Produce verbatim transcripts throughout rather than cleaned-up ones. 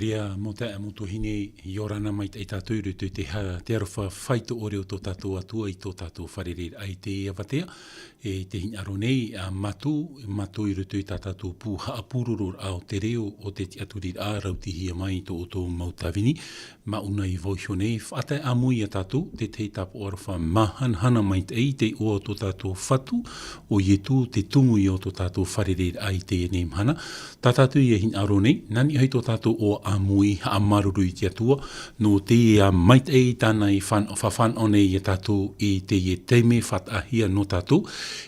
Ia, mō te ʻāmutuahine, ʻia ora na maitaʻi tātou i roto i te ha-, te aroha faito ʻore o tō tātou Atua i tō tātou fārereiraʻa i teie avatea, e te hinaʻaro nei, ā, mātou, mātou i roto i tā tātou pū haʻapūrororaʻa o te reo o te tiʻaturiraʻa, rautihia mai i tō ʻoutou mau tāvini, māʻuna i vaiiho nei, faʻatae ʻāmui ia tātou, te tahi tāpaʻo aroha māhanahana maitaʻi i te iʻoa o tō tātou Fatu, ʻo Ietu, te tumu ia o tō tātou fārereiraʻa i teie nei mahana. Tā tātou ia hinaʻaro nei, nā niʻa hoʻi tō tātou ʻoaʻoa ʻāmui, haʻamāuruuru i te Atua, nō teie maitaʻi tāna i fan-, faʻafānaʻo nei ia tātou i teie taime faʻataʻahia nō tātou,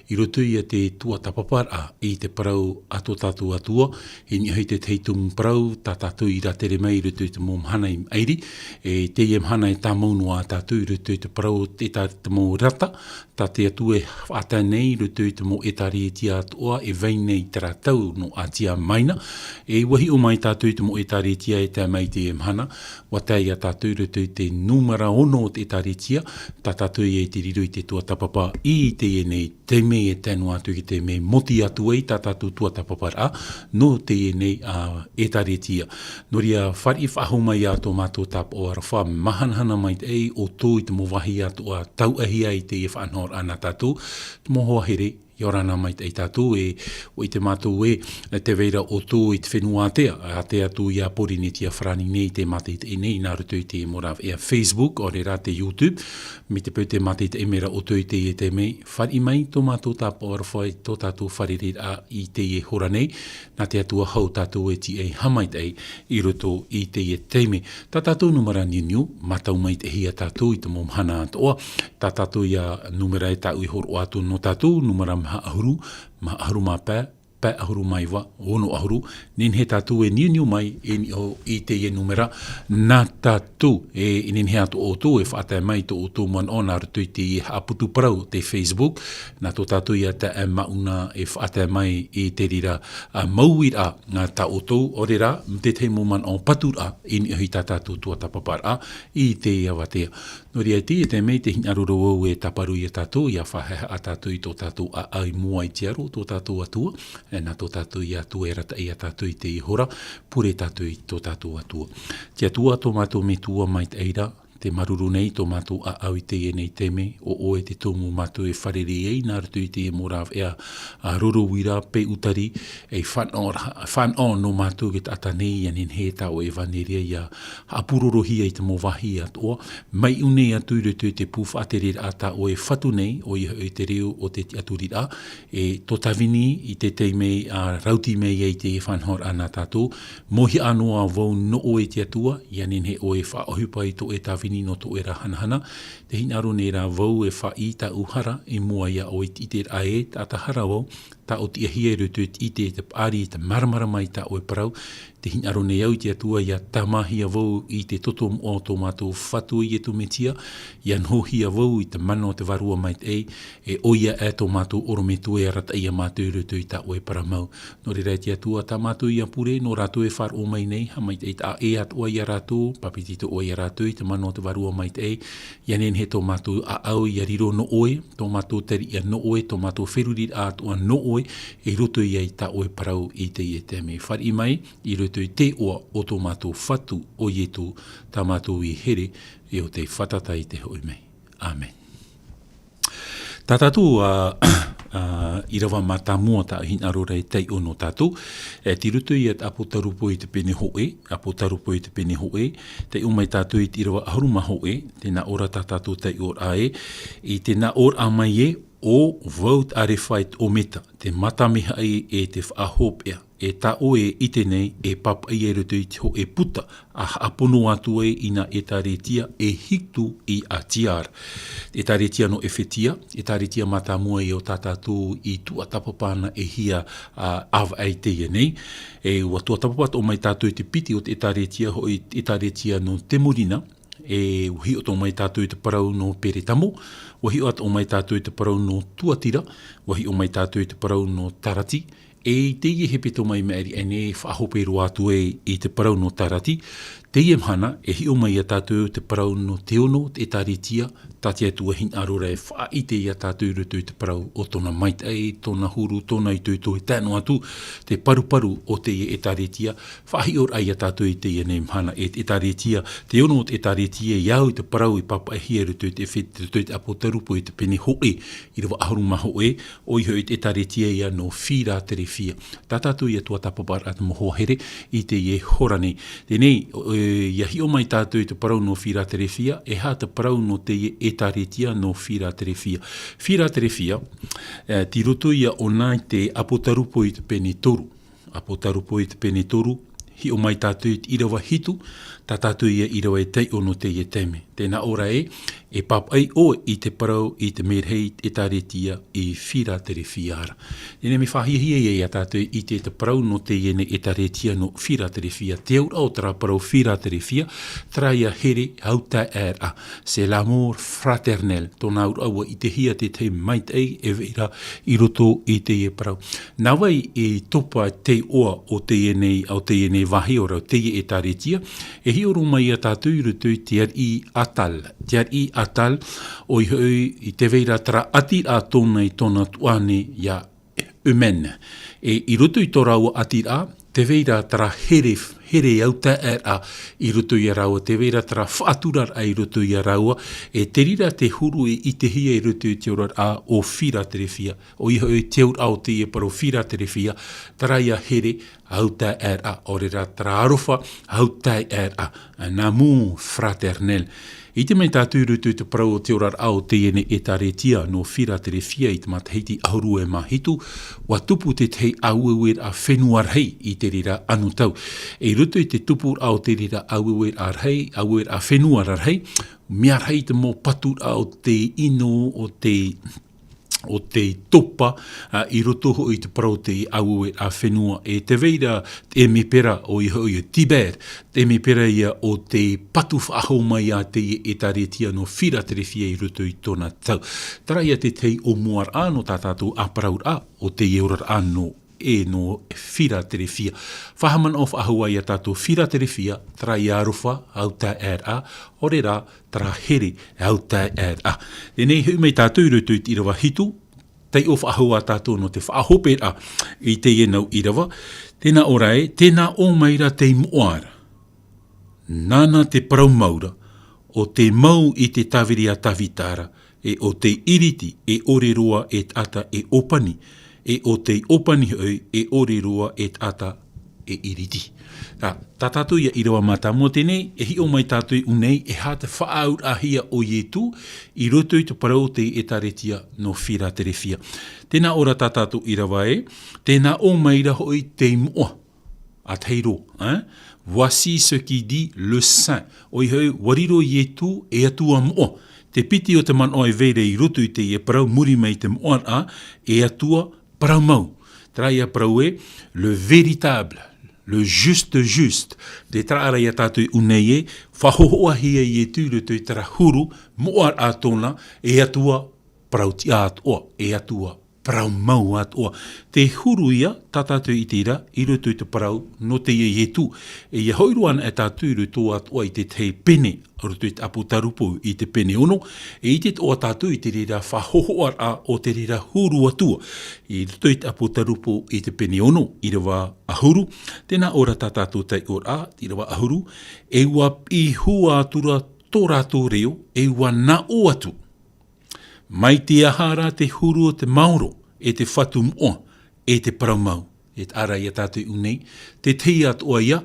i roto ia te tuatāpaparaʻa i te parau a tō tātou Atua, i niʻa hoʻi te tahi tumu parau, tā tātou i rātere mai i roto i te mau mahana i maʻiri, e teie mahana e tāmau noa tātou i roto i te parau, e tā te mau rata, tā te Atua e faʻatae nei i roto i te mau ʻētārētia atoʻa, e vai nei terā tau nō Atia Maina, e ʻua hiʻo mai tātou i te mau ʻētārētia e tae mai i teie mahana, ʻua tae ia tātou i roto i te nūmera ono o te ʻētārētia, tā tātou ia i te riro i te tuatāpapa i teie nei taime e tae noa atu i te mea mōti atu ai tā tātou tuatāpaparaʻa, nō teie nei, ā, ʻētārētia. Nō reira, fāriʻi faʻahou mai ā tō mātou tāpaʻo aroha māhanahana maitaʻi ʻoutou i te mau vāhi atoʻa tauʻahia i teie faʻanahoraʻa nā tātou, te mau hoa here, ʻia ora na maitaʻi tātou e, ʻua ʻite mātou ē, tē vai ra ʻoutou i te fenua ātea, ātea atu ia Pōrīnetia Farāni nei tē mātaʻitaʻi nei, nā roto i te mau rāveʻa Facebook, ʻaore rā te YouTube, mai te peu tē mātaʻitaʻi mai ra ʻoutou i teie taime, fāriʻi mai tō mātou tāpaʻo aroha i tō tātou fārereiraʻa i teie hora nei, nā te Atua hou tātou e tīaʻi haʻamaitaʻi i roto i teie taime. Tā tātou nūmera niuniu, mātau maitaʻihia tātou i te mau mahana atoʻa, tā tātou ia nūmera e tāʻu i hōroʻa atu nō tātou, nūmera maha ʻahuru, maha ʻahuru mā pae, pae ʻahuru mā iva, ono ʻahuru, nehenehe tātou e niuniu mai, e niʻa i teie nūmera, nā tātou, e, e nehenehe atoʻa ʻoutou e faʻatae mai tō ʻoutou manaʻo nā roto i teie haʻaputu parau, te Facebook, nā tō tātou ia taeaʻe Māʻuna e faʻatae mai i te reira, ā, mau uiraʻa, ā, tā ʻoutou, ʻaore rā, te tahi mau manaʻo paturaʻa, i niʻa hoʻi tā tātou tuatāpaparaʻa, i teie avatea. Nō reira, i teie taime, tē hinaʻaro ra vau e tāparu ia tātou, ʻia faʻahaʻehaʻa tātou i tō tātou ʻāʻau i mua i te aro o tō tātou Atua, e nā tō tātou ia Atua e arataʻi ia tātou i teie hora, pure tātou i tō tātou Atua. Te Atua, tō mātou Metua maitaʻi ra, tē māuruuru nei tō mātou ʻāʻau i teie nei taime, ʻo ʻoe te tumu mātou e fārerei ai, nā roto i teie mau rāveʻa, ā, roro uira, peu ʻutari, e fānaʻo ra-, fānaʻo nō mātou i te taʻata nei, ʻia nehenehe tā ʻoe ʻevaneria ʻia haʻapūrorohia i te mau vāhi atoʻa, mai ʻō nei atu i roto i te pū faʻatereraʻa tā ʻoe e fatu nei, ʻoia hoʻi te reo o te tiʻaturiraʻa, e tō tāvini i te taime, ā, rauti mai ai te faʻanahoraʻa nā tātou, mauhaʻa noa vau nō ʻoe te Atua, ʻia nehenehe ʻoe e faʻaʻohipa i tō ʻoe tāvini nō tō ʻoe ra hanahana, tē hinaʻaro nei rā vau e faʻaʻī tāʻu hara i mua ia ʻoe i te ʻiteraʻa ē, taʻata hara vau, tāʻotiʻahia i roto i te ʻite, te paʻari, te māramarama i tā ʻoe parau, tē hinaʻaro nei au te Atua ʻia tāmāhia vau i te toto moʻa o tō mātou Fatu ʻo Ietu Metia, ʻia nohohia vau i te mana o te Vārua Maitaʻi, e ʻoia ē tō mātou ʻorometua e arataʻi ia mātou i roto i tā ʻoe parau mau. Nō reira te Atua tā mātou ʻia pure, nō rātou e faʻaroʻo mai nei, haʻamaitaʻi taʻa ʻē atoʻa ia rātou, pāpetitoʻa ia rātou i te mana o te Vārua Maitaʻi, ʻia nehenehe tō mātou ʻāʻau ʻia riro nō ʻoe, tō mātou teriʻa nō ʻoe, tō mātou feruriraʻa atoʻa nō ʻoe, i roto ia i tā ʻoe parau i teie taime. Fāriʻi mai, i roto i te iʻoa o tō mātou Fatu ʻo Ietu, tā mātou i here, e ʻo tei fātata i te hoʻi mai. ʻĀmene. Tā tātou, ā, ā, ʻīrava mātāmua tā hinaʻaro ra e taiʻo nō tātou, e tei roto ia te ʻĀpōtarupo i te pene hōʻē, ʻĀpōtarupo i te pene hōʻē, taiʻo mai tātou i te ʻīrava ʻahuru mā hōʻē, tē nā ʻō ra tā tātou taiʻoraʻa ē, i te nā ʻōraʻa mai ē, ʻo vau te ʻArefa e te ʻOmeta, te mātāmehaʻi e te faʻahopeʻa, e tā ʻoe e ʻite nei, e pāpaʻi i roto i te hōʻē puta, ʻa haʻapono atu ai i nā ʻētāretia e hitu i Atia ra. ʻĒtāretia nō ʻEfetia, ʻētāretia mātāmua ïa o tā tātou i tuatāpapa ana e hia, ā, ʻāvaʻe i teie nei. E ʻua tuatāpapa atoʻa mai tātou i te piti o te ʻētāretia, hōʻē ʻētāretia nō Temurina, e ʻua hiʻo atoʻa mai tātou i te parau nō Peretamo, ʻua hiʻo atoʻa mai tātou i te parau nō Tuatira, ʻua hiʻo mai tātou i te parau nō Tarati, e i teie hepetoma i maʻiri aʻe nei, faʻahope roa atu ai i te parau nō Tarati, Teie mahana, e hiʻo mai ia tātou te parau nō te ono o te ʻĒtārētia, tā te Atua hinaʻaro ra e faʻaʻite ia tātou i roto i te parau o tōna maitaʻi, tōna huru, tōna itoito, e tae noa atu te paruparu o teie ʻĒtārētia, faʻahiʻo ra ia tātou i teie nei mahana. E te ʻĒtārētia, te ono o te ʻĒtārētia, e au i te parau i pāpaʻihia i roto i te Efe-, roto i te Apotarupo i te pene hōʻē, ʻīrava ʻahuru mā hōʻē, ʻoia hoʻi te ʻĒtārētia ia nō Firaterefia. Tā tātou ia tuatāpaparaʻa te mau hoa here i teie hora nei. Teie, e, ia hiʻo mai tātou i te parau nō Firaterefia, e aha te parau nō teie ʻĒtārētia nō Firaterefia. Firaterefia, e, tei roto ia ʻōna i te Apotarupo i te pene toru. Apotarupo i te pene toru, hiʻo mai tātou i te ʻīrava hitu, tā tātou ia ʻīrava e taiʻo nō teie taime. Tēnā ʻō ra ē, e pāpaʻi ʻoe i te parau i te mērahi ʻĒtārētia i Firaterefia ra. Teie nei mea faʻahiahia ia tātou e ʻite i te parau nō teie nei ʻĒtārētia nō Firaterefia. Te auraʻa o terā parau Firaterefia, terā ia here autaeaʻeraʻa. C'est l'amour fraternel. Tōna auraʻa ʻua ʻitehia te tahi maitaʻi e vai ra i roto i teie parau. Nā vai e topa te iʻoa o teie nei, o teie nei vāhi ʻo rā, teie ʻĒtārētia, e hiʻo roa mai ia tātou i roto i te ariʻi Atal. Te ariʻi Atal, ʻoia hoʻi, tē vai ra terā ʻātiraʻa tōna i tōna tuahine ia Eumene. E i roto i tō rāua ʻātiraʻa, tē vai ra terā here, here autaeaʻeraʻa i roto ia rāua, tē vai ra terā faʻaturaraʻa i roto ia rāua, e te reira te huru e ʻitehia i roto i te oraraʻa o Firaterefia. ʻOia hoʻi te auraʻa o teie parau Firaterefia, terā ia here autaeaʻeraʻa, ʻaore rā terā aroha autaeaʻeraʻa, un amour fraternel. ʻIte mai tātou i roto i te parau o te oraraʻa o teie nei ʻĒtārētia nō Firaterefia i te matahiti ʻahuru e mā hitu, ʻua tupu te tahi ʻāueueraʻa fenua rahi i te reira anotau. E i roto i te tupuraʻa o te reira ʻāueueraʻa rahi, ʻāueueraʻa fenua rahi, mea rahi te mau paturaʻa o te ʻino, o te o te topa, ā, i roto hoʻi i te parau o te ʻāueueraʻa fenua, e tē vai ra te ʻemepera ʻoia hoʻi o Tibère, te ʻemepera ia o te patu faʻahou mai a teie ʻĒtārētia nō Firaterefia i roto i tōna tau. Terā ia te tahi ʻōmuaraʻa nō tā tātou ʻāparauraʻa o teie oraraʻa nō e nō Firaterefia. Faʻahaʻamanaʻo faʻahou ā ia tātou Firaterefia, terā ia aroha autaeaʻeraʻa, ʻaore rā, terā here autaeaʻeraʻa. Teie nei, hoʻi mai tātou i roto i te ʻīrava hitu, taiʻo faʻahou ā tātou nō te faʻahoperaʻa i teie nau ʻīrava, tēnā ʻō ra ē, tēnā ʻō mai ra tei moʻa ra. Nāna te parau mau ra, ʻo tei mau i te tāviri a Tavita ra, e ʻo tei iriti, e ʻore roa e taʻata e ʻōpani, e ʻo tei ʻōpani hoʻi, e ʻore roa e taʻata e iriti. Ā, tā tātou ia ʻīrava mātāmua teie nei, e hiʻo mai tātou i ʻō nei, e aha te faʻaauraʻahia o Ietu, i roto i te parau o te ʻĒtārētia nō Firaterefia. Tēnā ʻō ra tā tātou ʻīrava ē, tēnā ʻō mai ra hoʻi tei moʻa. ʻA tahi roa, hein? Voici ce qui dit le saint. ʻOia hoʻi, ʻua riro Ietu e Atua moʻa. Te piti o te manaʻo e vai ra i roto i teie parau, muri mai i te moʻaraʻa, e Atua parau mau. Terā ia parau ē, le véritable, le juste juste. Te terā ra ia tātou i ʻō nei ē, faʻahōhoʻahia Ietu i roto i terā huru, moʻaraʻa tōna, e Atua parau tiʻa atoʻa, e Atua parau mau atoʻa. Te huru ia, tā tātou i ʻite ra, i roto i te parau nō teie Ietu. E ʻia hoʻi roa anaʻe tātou i roto atoʻa i te tahi pene, i roto i te Apotarupo i te pene ono, e ʻite atoʻa tātou i te reira faʻahōhoʻaraʻa o te reira huru atu. I roto i te Apotarupo i te pene ono, ʻīrava ʻahuru, tēnā ʻō ra tā tātou taiʻoraʻa, ʻīrava ʻahuru, e ʻua piʻi hua atu ra tō rātou reo, e ʻua nā ʻō atu. Mai te aha rā te huru o te maoro, e te fatu moʻa, e te parau mau? E taʻa ra ia tātou i ʻō nei, te tahi atoʻa ia,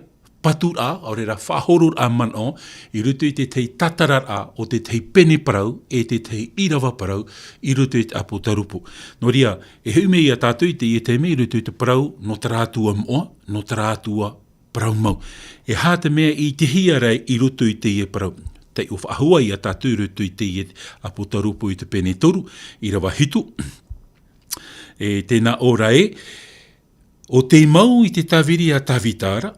paturaʻa, ʻaore rā faʻahororaʻa manaʻo, i roto i te tahi tātararaʻa o te tahi pene parau, e te tahi ʻīrava parau, i roto i te Apotarupo. Nō reira, e hoʻi mai ia tātou i teie taime i roto i te parau, nō terā Atua moʻa, nō terā Atua parau mau. E aha te mea i ʻitehia ra i roto i teie parau? Taiʻo faʻahou ā ia tātou i roto i teie Apotarupo i te pene toru, ʻīrava hitu. E tēnā ʻō ra ē, ʻo tei mau i te tāviri a Tavita ra,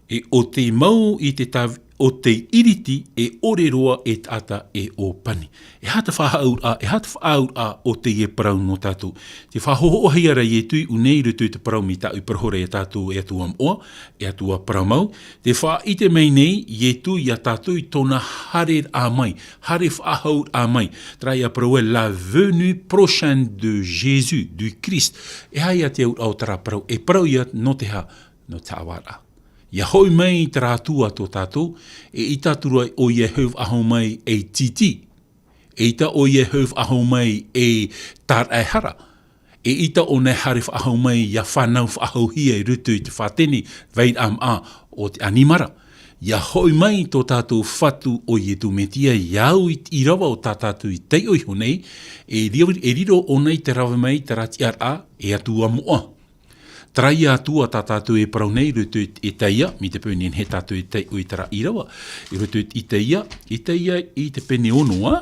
e ʻo tei mau i te tāv-, ʻo tei ʻiriti e ʻore roa e taʻata e ʻōpani. E aha te faʻahaʻuraʻa, e aha te faʻahaʻuraʻa o teie parau nō tātou? Tē faʻahohoʻahia ra Ietu i ʻū nei i roto i te parau mai tāʻu i parau ra ia tātou e Atua moʻa, e Atua parau mau. Tē faʻaʻite mai nei Ietu ia tātou i tōna haereraʻa mai, haere faʻahaʻuraʻa mai. Terā ia parau e la venue prochaine de Jésus, du Christ. E aha ia te auraʻa o terā parau? E parau ia nō te aha? Nō te haʻavāraʻa. Ia hoʻi mai terā Atua tō tātou, eʻita atu ra ʻoia e hoʻi faʻahou mai ei tītī. ʻEita ʻoia e hoʻi faʻahou mai ei tāraʻehara. ʻEita ʻōna e haere faʻahou mai ia fānau faʻahouhia i roto i te faʻatene vairaʻa maʻa o te ʻanimara. Ia hoʻi mai tō tātou Fatu ʻo Ietu Metia ia au i te ʻīrava o tā tātou i taiʻo iho nei, e riro, e riro ʻōna i te rave mai i terā tiʻaraʻa, e Atua moʻa. Terā ia Atua tā tātou e parau nei i roto i Etaia, mai te peu nehenehe tātou e taiʻo i terā ʻīrava, i roto i Etaia, Etaia i te pene ono, ā?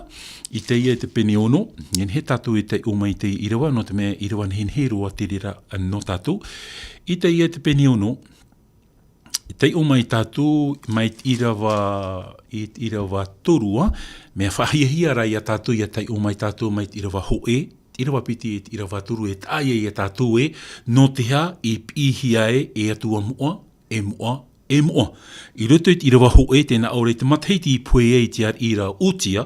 Etaia i te pene ono, nehenehe tātou e taiʻo mai i te ʻīrava, nō te mea ʻīrava nehenehe roa te reira nō tātou. Etaia i te pene ono, taiʻo mai tātou, mai te ʻīrava, i te ʻīrava toru, ā? Mea faʻahiahia ra ia tātou, ia taiʻo mai tātou, mai te ʻīrava hōʻē, te ʻīrava piti e te ʻīrava toru, e taʻa ïa ia tātou ē, nō te aha i piʻihia ai e Atua moʻa, e moʻa, e moʻa. I roto i te ʻīrava hōʻē, tē nā ʻō ra, i te matahiti i pohe ai te ariʻi ra Utia,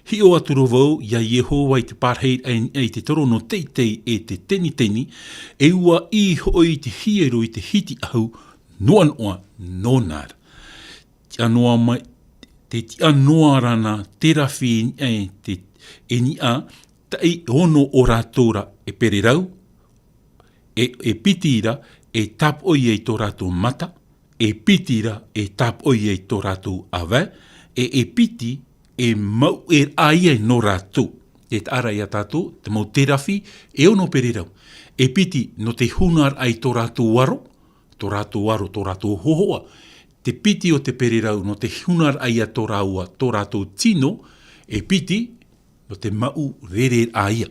hiʻo atu ra vau ia Iehova i te pārahiraʻa i niʻa i te torono teitei e te teniteni, e ʻua ʻī hoʻi te hiero i te hiti ʻahu, noʻanoʻa nōna ra. Tiʻa noa mai, tē tiʻa noa ra na terafi i niʻa i te, i niʻa, taʻi ono o rātou ra e pererau, e, e piti ra e tāpoʻi ai tō rātou mata, e piti ra e tāpoʻi ai tō rātou ʻāvae, e, e piti e mauʻeraʻa ai nō rātou. Tē taʻa ra ia tātou, te mau terafi, e ono pererau. E piti, nō te hunaraʻa i tō rātou aro, tō rātou aro, tō rātou hōhoʻa. Te piti o te pererau, nō te hunaraʻa ia tō rāua, tō rātou tino, e piti, nō te mauʻereraʻa ia.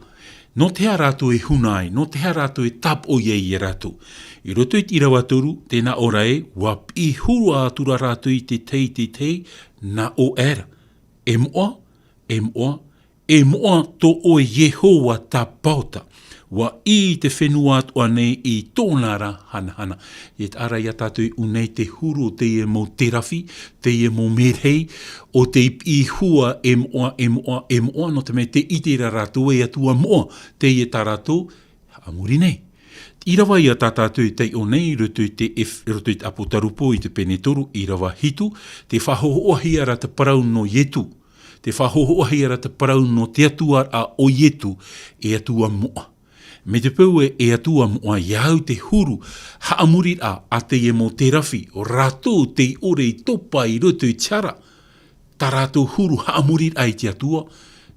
Nō te aha rātou e huna ai, nō te aha rātou e tāpoʻi ai ia rātou. I roto i te ʻīrava toru, tē nā ʻō ra ē, ʻua piʻi huru atu ra rātou i te tahi, te tahi, nā ʻō aʻera. E moʻa, e moʻa, e moʻa tō ʻoe Iehova tapaota. ʻUa ʻī te fenua atoʻa nei i tōna ra hanahana. E taʻa ra ia tātou i ʻū nei te huru o teie mau terafi, teie mau merahi, ʻo tei piʻi hua e moʻa, e moʻa, e moʻa, nō te mea tē ʻite ra rātou e Atua moʻa, teie tā rātou, a muri nei. ʻĪrava ia tā tātou e taiʻo nei, i roto i te Ef-, roto i te ʻApotarupo i te pene toru, ʻīrava hitu, tē faʻahohoʻahia ra te parau nō Ietu. Tē faʻahohoʻahia ra te parau nō te Atua ra ʻo Ietu, e Atua moʻa. Mai te peu ē, e Atua moʻa, ia au te huru, haʻamoriraʻa a teie mau terafi, ʻo rātou tei ʻore i topa i roto i te hara. Tā rātou huru haʻamoriraʻa i te Atua,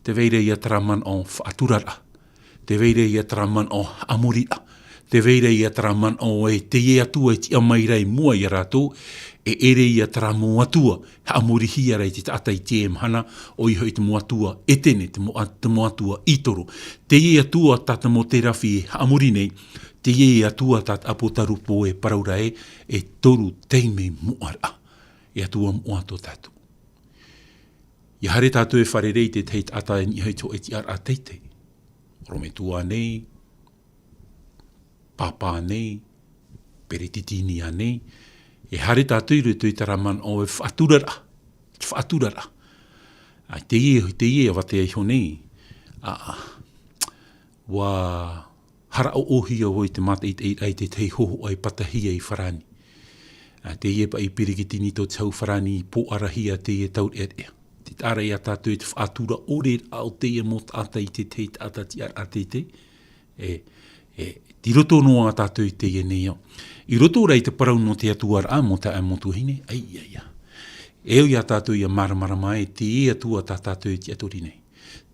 tē vai ra ia terā manaʻo faʻaturaraʻa. Tē vai ra ia terā manaʻo haʻamoriraʻa. Tē vai ra ia terā manaʻo ē, teie Atua e tiʻa mai ra i mua ia rātou, e ʻere ia terā mau atua, haʻamorihia ra i te taʻata i teie mahana, ʻoia hoʻi te mau atua ʻētene, te mau a-, te mau atua ʻītoro. Teie Atua tā te mau terafi e haʻamori nei, teie Atua tā te ʻApotarupo e parau ra ē, e toru taime moʻaraʻa. E Atua moʻa tō tātou. Ia haere tātou e fārerei i te tahi taʻata i niʻa i te hōʻē tiʻaraʻa teitei. Orometua nei, pāpā nei, peretiteni nei, e haere tātou i roto i terā manaʻo e faʻaturaraʻa, te faʻaturaraʻa. ʻA, teie, teie e avatea iho nei, ʻa, ʻua hara ʻoʻohia vau i te mātaʻitaʻiraʻa i te tahi hōhoʻa i patahia i Farāni. ʻA, teie paʻi peretiteni tō te hau Farāni i pōʻarahia teie taureʻareʻa. Tē taʻa ra ia tātou e te faʻatura ʻore raʻa o teie mau taʻata i te tahi taʻata tiʻaraʻa teitei. E, e, i roto noa tātou i teie nei ao. I roto rā i te parau nō te Atua ra, mau taeaʻe, mau tuahine, ʻaita ia. E au ia tātou ia māramarama ai, teie Atua tā tātou e tiʻaturi nei.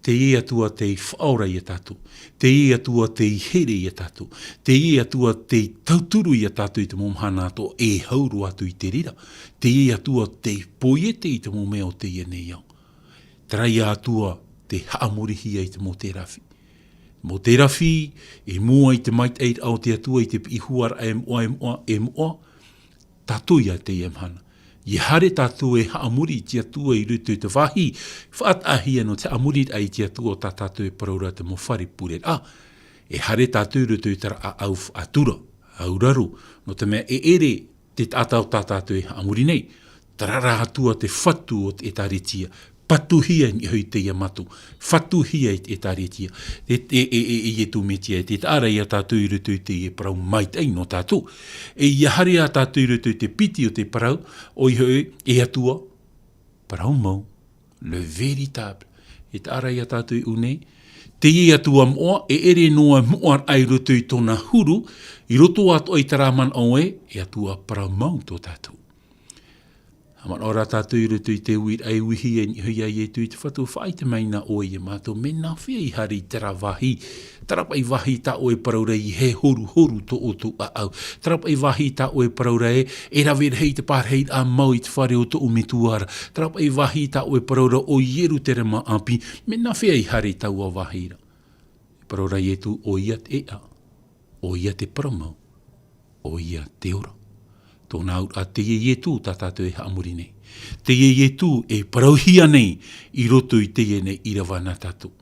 Teie Atua tei faʻaora ia tātou. Teie Atua tei here ia tātou. Teie Atua tei tauturu ia tātou i te mau mahana atoʻa e hau roa atu i te reira. Teie Atua tei poiete i te mau mea o teie nei ao. Terā ia Atua tei haʻamorihia i te mau terafi. Mau terafi, i mua i te maitaʻiraʻa o te Atua i te piʻi huaraʻa e moʻa, e moʻa, e moʻa, tātou ia teie mahana. ʻIa haere tātou e haʻamori i te Atua i roto i te vāhi faʻataʻahia nō te haʻamoriraʻa i te Atua o tā tātou e parau ra te mau fare pureraʻa. E haere tātou i roto i terā ʻāʻau faʻatura, auraro, nō te mea e ʻere te taʻata o tā tātou e haʻamori nei. Terā rā atoʻa te fatu o te ʻĒtārētia, patuhia i niʻa hoʻi i teie mato, fatuhia i te ʻĒtārētia. E, e, e, e, e Ietu Metia, e te taʻa ra ia tātou i roto i teie parau maitaʻi nō tātou. E ʻia haere ia tātou i roto i te piti o te parau, ʻoia hoʻi, e Atua parau mau, le véritable. E taʻa ra ia tātou i ʻō nei, teie Atua moʻa, e ʻere noa moʻa raʻa i roto i tōna huru, i roto atoʻa i terā manaʻo ē, e Atua parau mau tō tātou. Haʻamanaʻo rā tātou i roto i te uiraʻa e uihia i niʻa hoʻi ia Ietu i te Fatu, faʻaʻite mai na ʻoe ia mātou, mea nāfea i haere i terā vāhi, terā paʻi vāhi tā ʻoe e parau ra ē e horuhoru tō ʻoutou ʻāʻau, terā paʻi vāhi tā ʻoe e parau ra ē, e rave rahi te pārahiraʻa mau i te fare o tōʻu metua ra, terā paʻi vāhi tā ʻoe e parau ra ʻo Ierutarema ʻāpī, mea nāfea i haere i taua vāhi ra. E parau ra Ietu, ʻoia te ʻēʻa, ʻoia te parau mau, ʻoia te ora. Tōna auraʻa teie Ietu tā tātou e haʻamori nei. Teie Ietu e parauhia nei i roto i teie nei ʻīrava nā tātou.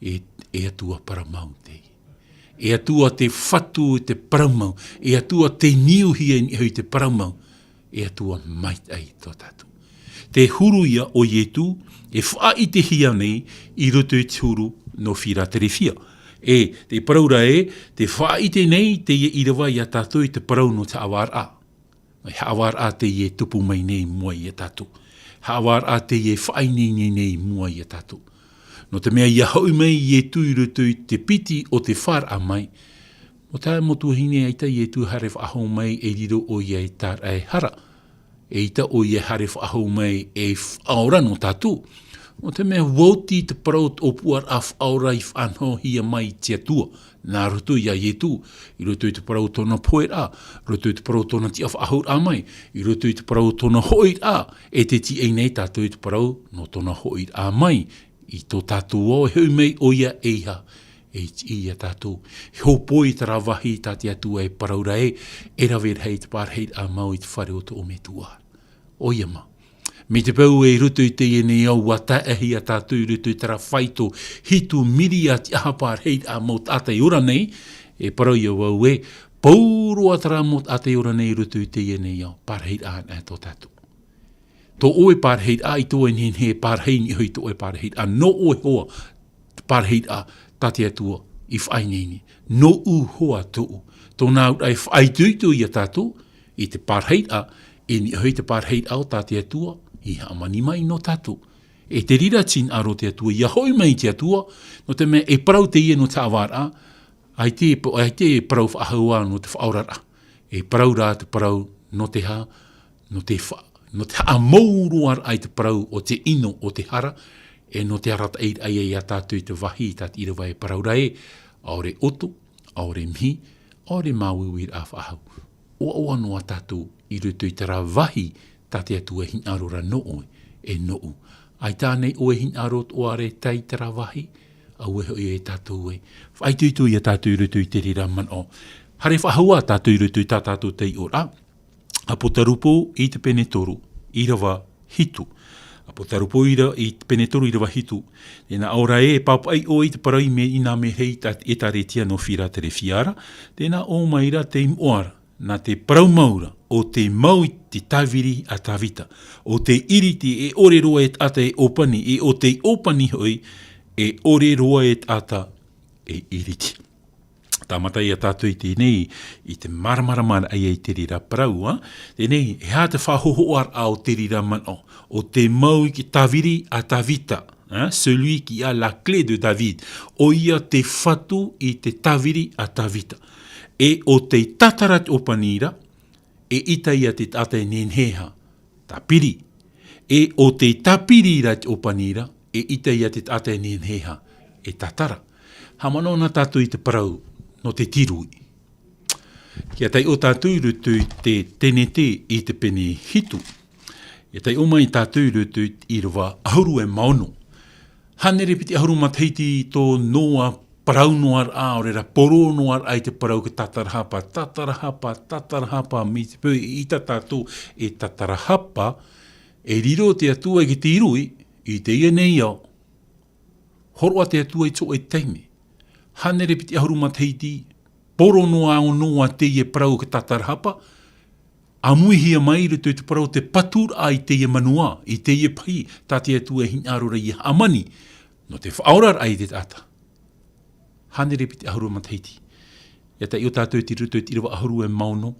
E, e Atua parau mau teie. E Atua tē fatu i te parau mau. E Atua tē niuhia i niʻa hoʻi i te parau mau. E Atua maitaʻi tō tātou. Te huru ïa o Ietu e faʻaʻitehia nei i roto i te huru nō Firaterefia. E, tē parau ra ē, tē faʻaʻite nei teie ʻīrava ia tātou i te parau nō te haʻavāraʻa. Mai haʻavāraʻa teie e tupu mai nei i mua ia tātou. Haʻavāraʻa teie e faʻaineine nei i mua ia tātou. Nō te mea ʻia hoʻi mai Ietu i roto i te piti o te fāraʻa mai. Nō te mau tuahine, ʻaita Ietu e haere faʻahou mai e riro ʻoia ei tāraʻa e hara. ʻAita ʻoia e haere faʻahou mai ei faʻaora nō tātou. Nō te mea ʻua oti te parau o te ʻōpuaraʻa faʻaora i faʻanahohia mai i te Atua. Nā roto ia Ietu, i roto i te parau o tōna poheraʻa, i roto i te parau o tōna tiʻafaʻahouraʻa mai, i roto i te parau o tōna hoʻiraʻa, e tē tīaʻi nei tātou i te parau nō tōna hoʻiraʻa mai, i tō tātou ao, e hoʻi mai ʻoia eiaha, e tiʻi ia tātou. E hōpoi terā vāhi tā te Atua e parau ra ē, e rave rahi te pārahiraʻa mau i te fare o tōʻu metua. ʻOia mā. Mai te peu ē i roto i teie nei ao ʻua taeʻahia tātou i roto i terā faito hitu miriā tiʻaha pārahiraʻa mau taʻata e ora nei, e parau ïa vau ē, pauroa terā mau taʻata e ora nei i roto i teie nei ao, pārahiraʻa anaʻe tō tātou. Tō ʻoe pārahiraʻa, ʻaita ʻoe e nehenehe e pārahi i niʻa hoʻi i tō ʻoe pārahiraʻa, nō ʻoe hoʻi te pārahiraʻa tā te Atua i faʻaineine. Nōʻu hoʻi tōʻu. Tōna auraʻa e faʻaitoito ia tātou i te pārahiraʻa, i niʻa hoʻi i te pārahiraʻa o tā te Atua i hāmani mai nō tātou. E te reira te hinaʻaro o te Atua, ʻia hoʻi mai te Atua, nō te mea e parau teie nō te haʻavāraʻa, ʻaita, ʻaita e parau faʻahou ā nō te faʻaoraraʻa. E parau rā te parau nō te hā, nō te fa-, nō te haʻamauruaraʻa i te parau o te ʻino o te hara, e nō te arataʻiraʻa ia tātou i te vāhi tā te ʻīrava e parau ra ē, ʻaore ʻoto, ʻaore mihi, ʻaore māuiuiraʻa faʻahou. ʻOaʻoa noa tātou i roto i terā vāhi tā te Atua e hinaʻaro ra nō ʻoe, e nōʻu. ʻAita ānei ʻoe e hinaʻaro atoʻa ra e tae i terā vāhi, auē hoʻi e tātou ē. Faʻaitoito ia tātou i roto i te reira manaʻo. Haere faʻahou ā tātou i roto i tā tātou taiʻoraʻa. Apotarupo i te pene toru, ʻīrava hitu. Apotarupo ʻīra-, i te pene toru, ʻīrava hitu. Tē nā ʻō ra ē, e pāpaʻi ʻoe i te parau i mea, i nā mea rahi tā te ʻĒtārētia nō Firaterefia ra, tē nā ʻō mai ra tei moʻa ra, nā te parau mau ra, ʻo tē mau i te tāviri a Tāvita, ʻo tē ʻiriti e ʻore roa e taʻata e ʻōpani, e ʻo tē ʻōpani hoʻi, e ʻore roa e taʻata e ʻiriti. Tāmata ia tātou i teie nei, i te māramarama ai i te reira parau, ā? Teie nei, e aha te faʻahōhoʻaraʻa o te reira manaʻo, ʻo tē mau i te tāviri a Tāvita, ā? Celui qui a la clé de David, ʻoia tē fatu i te tāviri a Tāvita. E ʻo tē tātara te ʻōpani ra, eʻita ïa te taʻata e nehenehe e tāpiri. E ʻo tē tāpiri ra te ʻōpani ra, eʻita ïa te taʻata e nehenehe e tātara. Haʻamanaʻo na tātou i te parau nō te tīrū. ʻIa taiʻo tātou i roto i te Tenete i te pene hitu. ʻIa taiʻo mai tātou i roto i te ʻīrava ʻahuru e mā ono. Hānere piti ʻahuru matahiti tō Noa parau noa raʻa, ʻaore rā poro noa raʻa i te parau ke tātarahapa, tātarahapa, tātarahapa, mai te peu e ʻita tātou e tātarahapa, e riro te Atua i te tiriti, i teie nei ao. Hōroʻa te Atua i te hōʻē taime. Hānere piti ʻahuru matahiti, poro noa ao noa teie parau ke tātarahapa, ʻāmuihia mai i roto i te parau te patu raʻa i teie manuā, i teie pahi, tā te Atua e hinaʻaro ra ʻia hāmani, nō te faʻaoraraʻa i te taʻata. Hānere piti ʻahuru matahiti. ʻIa taiʻo tātou i te roto i te ʻīrava ʻahuru e mā ono.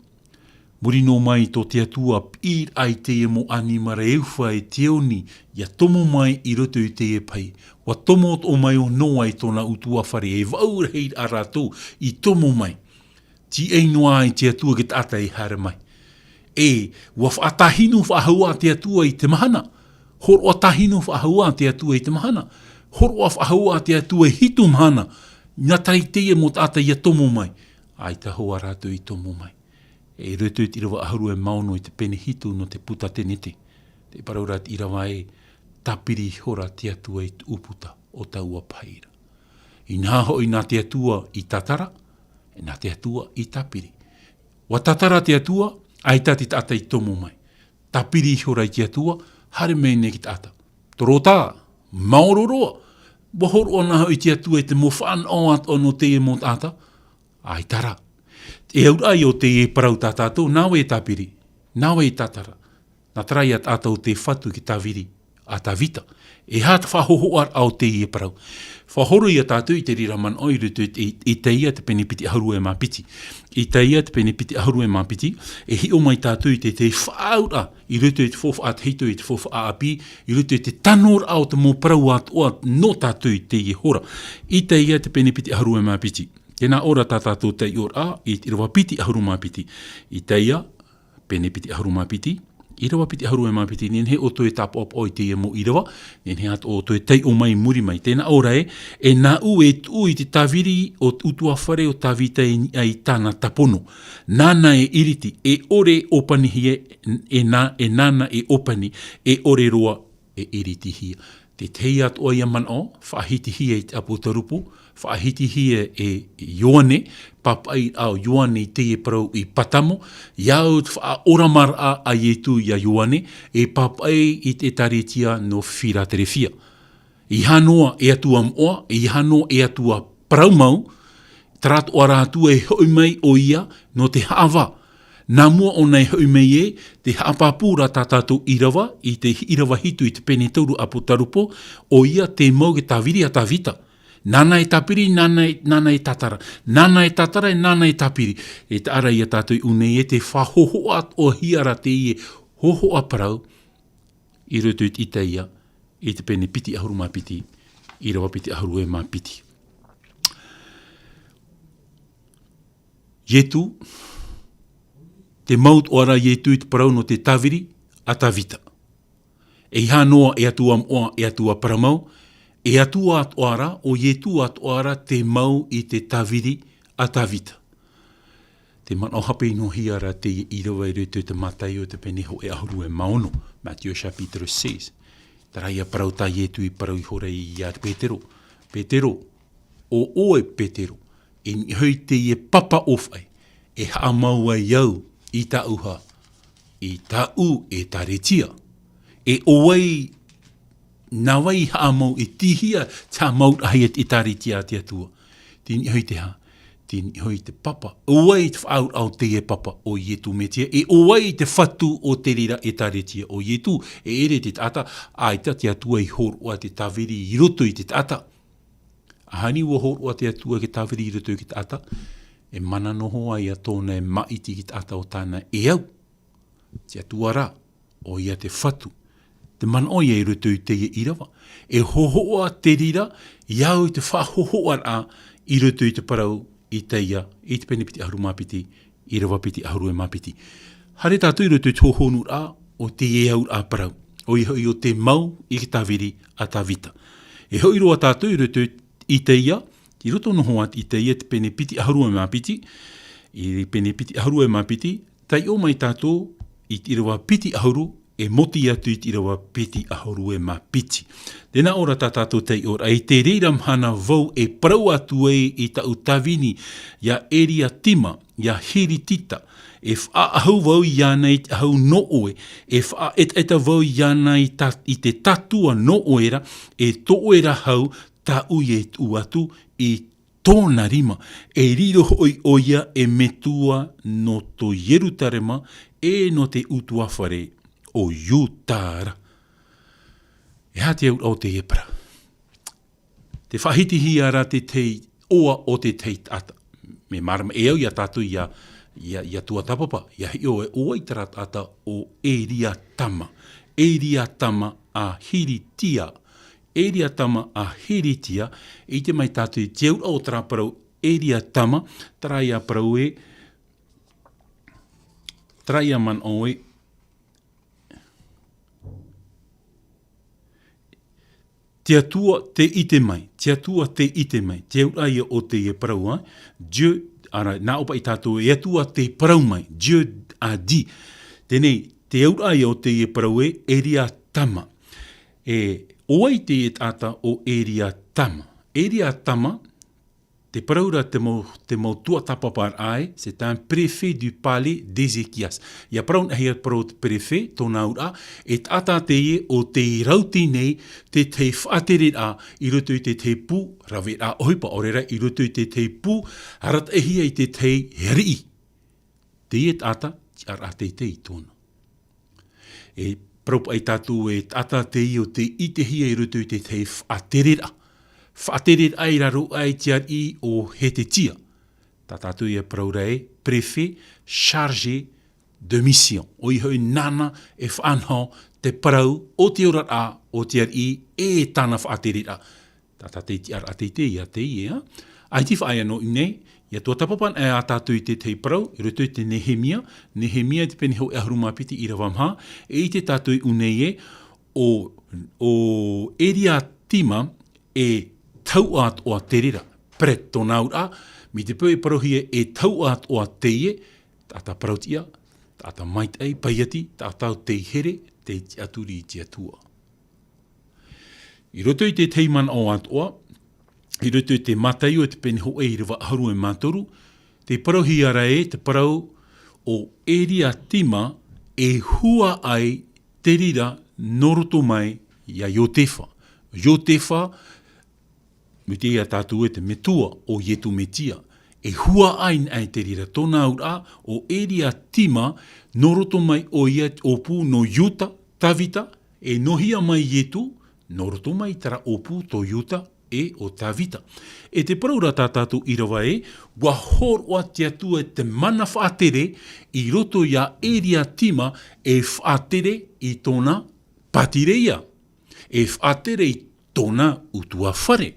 Muri noa mai tō te Atua, piʻi raʻa i teie mau ʻanimara e ufa e te oni, ʻia tomo mai i roto i teie pahi. ʻUa tomo atoʻa mai ʻo Noa e tōna ʻutuāfare, e vaʻu rahi raʻa rātou i tomo mai. Tīaʻi noa ai te Atua i te taʻata e haere mai. E, ʻua faʻatāhinu faʻahou ā te Atua i te mahana. Hōroʻa tāhinu faʻahou ā te Atua i te mahana. Hōroʻa faʻahou ā te Atua i hitu mahana. Nā tahi teie mau taʻata ʻia tomo mai. ʻAita hoʻi rātou i tomo mai. I roto i te ʻīrava ʻahuru e mā ono i te pene hitu nō te puta Tenete. Tē parau ra te ʻīrava ē, tāpiri ihora te Atua i te ʻūputa o taua pahi ra. Inaha hoʻi nā te Atua i tātara, e nā te Atua i tāpiri. ʻUa tātara te Atua, ʻaita te taʻata i tomo mai. Tāpiri ihora i te Atua, haere mai nei te taʻata. Toro tā, maoro roa, ʻua hōroʻa na hoʻi te Atua i te mau fānaʻo atoʻa nō teie mau taʻata, ʻaita rā. E auraʻa ïa o teie parau tā tātou, nāʻu e tāpiri, nāʻu e tātara. Nā te reira ïa tātou te fatu i te tāviri a Tavita. E aha te faʻahōhoʻaraʻa o teie parau? Faʻahoro ïa tātou i te reira manaʻo i roto i, i, Isaia te pene piti ʻahuru e mā piti. Isaia te pene piti ʻahuru e mā piti, e hiʻo mai tātou i te, te faʻaauraʻa, i roto i te faufaʻa tahito, i te faufaʻa ʻāpī, i roto i te tanoraʻa o te mau parau atoʻa nō tātou i teie hora. Isaia te pene piti ʻahuru e mā piti. Tēnā ora tā tātou taiʻoraʻa, i te ʻīrava piti ʻahuru mā piti. Isaia, pene piti ʻahuru mā piti, ʻīrava piti ʻahuru e mā piti, nehenehe ʻoutou e tāpaʻopaʻo i teie mau ʻīrava, nehenehe atoʻa ʻoutou e taiʻo mai i muri mai. Tēnā ora ē, e nāʻu e tuʻu i te tāviri o te ʻutuāfare o Tavita i niʻa i tāna tāpono. Nāna e iriti, e ʻore ʻōpanihia, e nā-, e nāna e ʻōpani, e ʻore roa e iritihia. Te tahi atoʻa ïa manaʻo, faʻahitihia i te ʻApotarupo, faʻahitihia e Ioane, pāpaʻi ā Ioane i teie parau i Patamo, ʻia au te faʻaoramaraʻa a Ietu ia Ioane, e pāpaʻi i te ʻētāretia nō Firaterefia. ʻEiaha noa e Atua moʻa, ʻeiaha noa e Atua parau mau, terā atoʻa rā Atua e hoʻi mai ʻoia nō te haʻavā. Nā mua ʻōna e hoʻi mai ē, tē haʻapāpū ra tā tātou ʻīrava, i te ʻīrava hitu i te pene toru ʻApotarupo, ʻoia te mau i te tāviri a Tavita. Nāna e tāpiri, nāna e, nāna e tātara. Nāna e tātara, nāna e tāpiri. E taʻa ra ïa tātou i ʻō nei ē, tē faʻahōhoʻa atoʻahia ra teie hōhoʻa parau, i roto i te Isaia, i te pene piti ʻahuru mā piti, ʻīrava piti ʻahuru e mā piti. Ietu, te mau atoʻa ra Ietu i te parau nō te tāviri a Tavita. ʻEiaha noa e Atua moʻa, e Atua parau mau, e Atua atoʻa ra, ʻo Ietu atoʻa ra te mau i te tāviri a Tavita. Te manaʻo hape noa hia ra teie ʻīrava i roto i te Mataio te pene hōʻē ʻahuru e mā ono, Matthieu chapitre six. Terā ïa parau tā Ietu i parau ihora ia Petero. Petero, ʻo ʻoe Petero, i niʻa iho i teie papa ʻōfaʻi, e haʻamau ai au i tāʻu hā, i tāʻu ʻētāretia. E ʻo vai, nā vai i haʻamau, e tīhia te haʻamauraʻahia te ʻētāretia a te Atua. Tei niʻa iho i te aha? Tei niʻa iho i te papa. ʻO vai te faʻaauraʻa o teie papa? ʻO Ietu Metia. E ʻo vai te fatu o te reira ʻētāretia? ʻO Ietu. E ʻere te taʻata, ʻaita te Atua i hōroʻa te tāviri i roto i te taʻata. ʻAhani ʻua hōroʻa te Atua i te tāviri i roto i te taʻata, e mana noa ïa tōna e māʻiti i te taʻata ʻo tāna e au. Te Atua rā, ʻoia te fatu. Te manaʻo ïa i roto i teie ʻīrava. E hōhoʻa te reira, ʻia au i te faʻahōhoʻaraʻa i roto i te parau Isaia, i te pene piti ʻahuru mā piti, ʻīrava piti ʻahuru e mā piti. Haere tātou i roto i te hōhonuraʻa o teie auraʻa parau. ʻOia hoʻi ʻo te mau i te tāviri a Tavita. E hoʻi roa tātou i roto i Isaia, i roto noa atu i Isaia te pene piti ʻahuru e mā piti, i pene piti ʻahuru e mā piti, taiʻo mai tātou i te ʻīrava piti ʻahuru, e moti atu i te ʻīrava piti ʻahuru e mā piti. Tēnā ʻō ra tā tātou taiʻoraʻa, i te reira mahana vau e parau atu ai i tāʻu tāvini, iā Eriatima, iā Hiritita, e faʻaʻahu vau iāna i te ʻahu nō ʻoe, e faʻaetaeta vau iāna i ta-, i te tatua nō ʻoe ra, e tō ʻoe ra hau, tāʻu e tuʻu atu i tōna rima, e riro hoʻi ʻoia e metua nō tō Ierutarema, e nō te ʻutuāfare o Iuta ra. E aha te auraʻa o teie parau? Te faʻahitihia ra te tahi ʻoa o te tahi taʻata. Mea mārama e au iā tātou iā, iā, iā tuatāpapa, iā hiʻo e ʻoa i terā taʻata ʻo Eriatama. Eriatama a Hiritia. Eriatama a Hiritia, e ʻite mai tātou i te auraʻa o terā parau Eriatama, terā ia parau e, terā ia manaʻo e, te Atua tē ʻite mai, te Atua tē ʻite mai, te auraʻa ia o teie parau, ā, Dieu, ara, nā ʻō paʻi tātou, e Atua tē parau mai, Dieu a dit. Teie nei, te auraʻa ia o teie parau e, Eriatama. E, ʻo vai teie taʻata ʻo Eriatama? Eriatama, te parau ra te mau, te mau tuatāpaparaʻa ē, c'est un préfet du palais d'Ézéchias. ʻIa parau na hia parau te préfet, tōna auraʻa, e taʻata teie ʻo tē rauti nei te tahi faʻatereraʻa i roto i te tahi pū raveraʻa ʻohipa, ʻaore ra i roto i te tahi pū arataʻihia i te tahi riʻi. Teie taʻata, tiʻaraʻa teitei tōna. E parau paʻi tātou e taʻata teie ʻo tē ʻitehia i roto i te tahi faʻatereraʻa. Faʻatereraʻa i raro aʻe i te ariʻi ʻo Hetetia. Tā tātou ia parau ra e, préfet chargé de mission. ʻOia hoʻi nāna e faʻanaho te parau o te oraraʻa o te ariʻi e tāna faʻatereraʻa. Tātou te tiʻaraʻa teitei iā teie, ā. ʻAita i faʻaea noa i ʻō nei, ʻia tuatāpapa anaʻe ā tātou i te tahi parau, i roto i te Nehemia, Nehemia i te pene hōʻē ʻahuru mā piti ʻīrava maha, e ʻite tātou i ʻō nei ē, ʻo, ʻo Eriatima e tauʻa atoʻa terā, prêtre tōna auraʻa, mai te peu e parauhia e tauʻa atoʻa teie, taʻata parauʻtiʻa, taʻata maitaʻi, paiati, taʻata tei here, tei tiʻaturi i te Atua. I roto i te tahi manaʻo atoʻa, i roto i te Mataio i te pene hōʻē ʻīrava ʻahuru e mā toru, tē parauhia ra ē te parau ʻo Eriatima e huaʻai terā nō roto mai iā Iotefa. Iotefa, mai te iā tātou e te metua o Ietu Metia. E huaʻai anaʻe terā, tōna auraʻa ʻo Eriatima, nō roto mai ʻoia i te ʻōpū nō Iuta, Tavita, e nohia mai Ietu, nō roto mai terā ʻōpū tō Iuta, e ʻo Tavita. E te parau ra tā tātou ʻīrava ē, ʻua hōroʻa te Atua i te mana faʻatere i roto iā Eriatima e faʻatere i tōna pātireia, e faʻatere i tōna ʻutuāfare.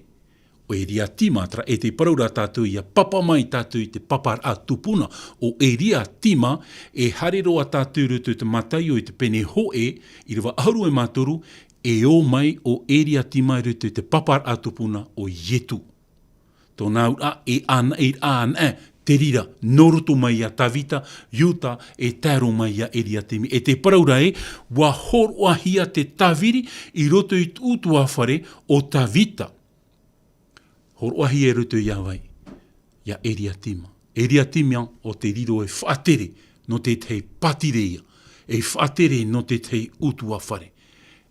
ʻO Eriatima, terā e te parau ra tātou ʻia papa mai tātou i te paparaʻa tupuna ʻo Eriatima, e haere roa tātou i roto i te Mataio i te pene hōʻē, ʻīrava ʻahuru e mā toru, e ō mai ʻo Eriatima i roto i te paparaʻa tupuna ʻo Ietu. Tōna auraʻa e anaʻe, e anaʻe terā, nō roto mai iā Tavita, Iuta, e tae roa mai iā Eriatima. E te parau ra ē, ʻua hōroʻahia te tāviri i roto i te ʻutuāfare o Tavita. Hōroʻahia i roto iā vai? Iā Eriatima. Eriatima ʻo tē riro e faʻatere nō te tahi pātireia, e faʻatere nō te tahi ʻutuāfare.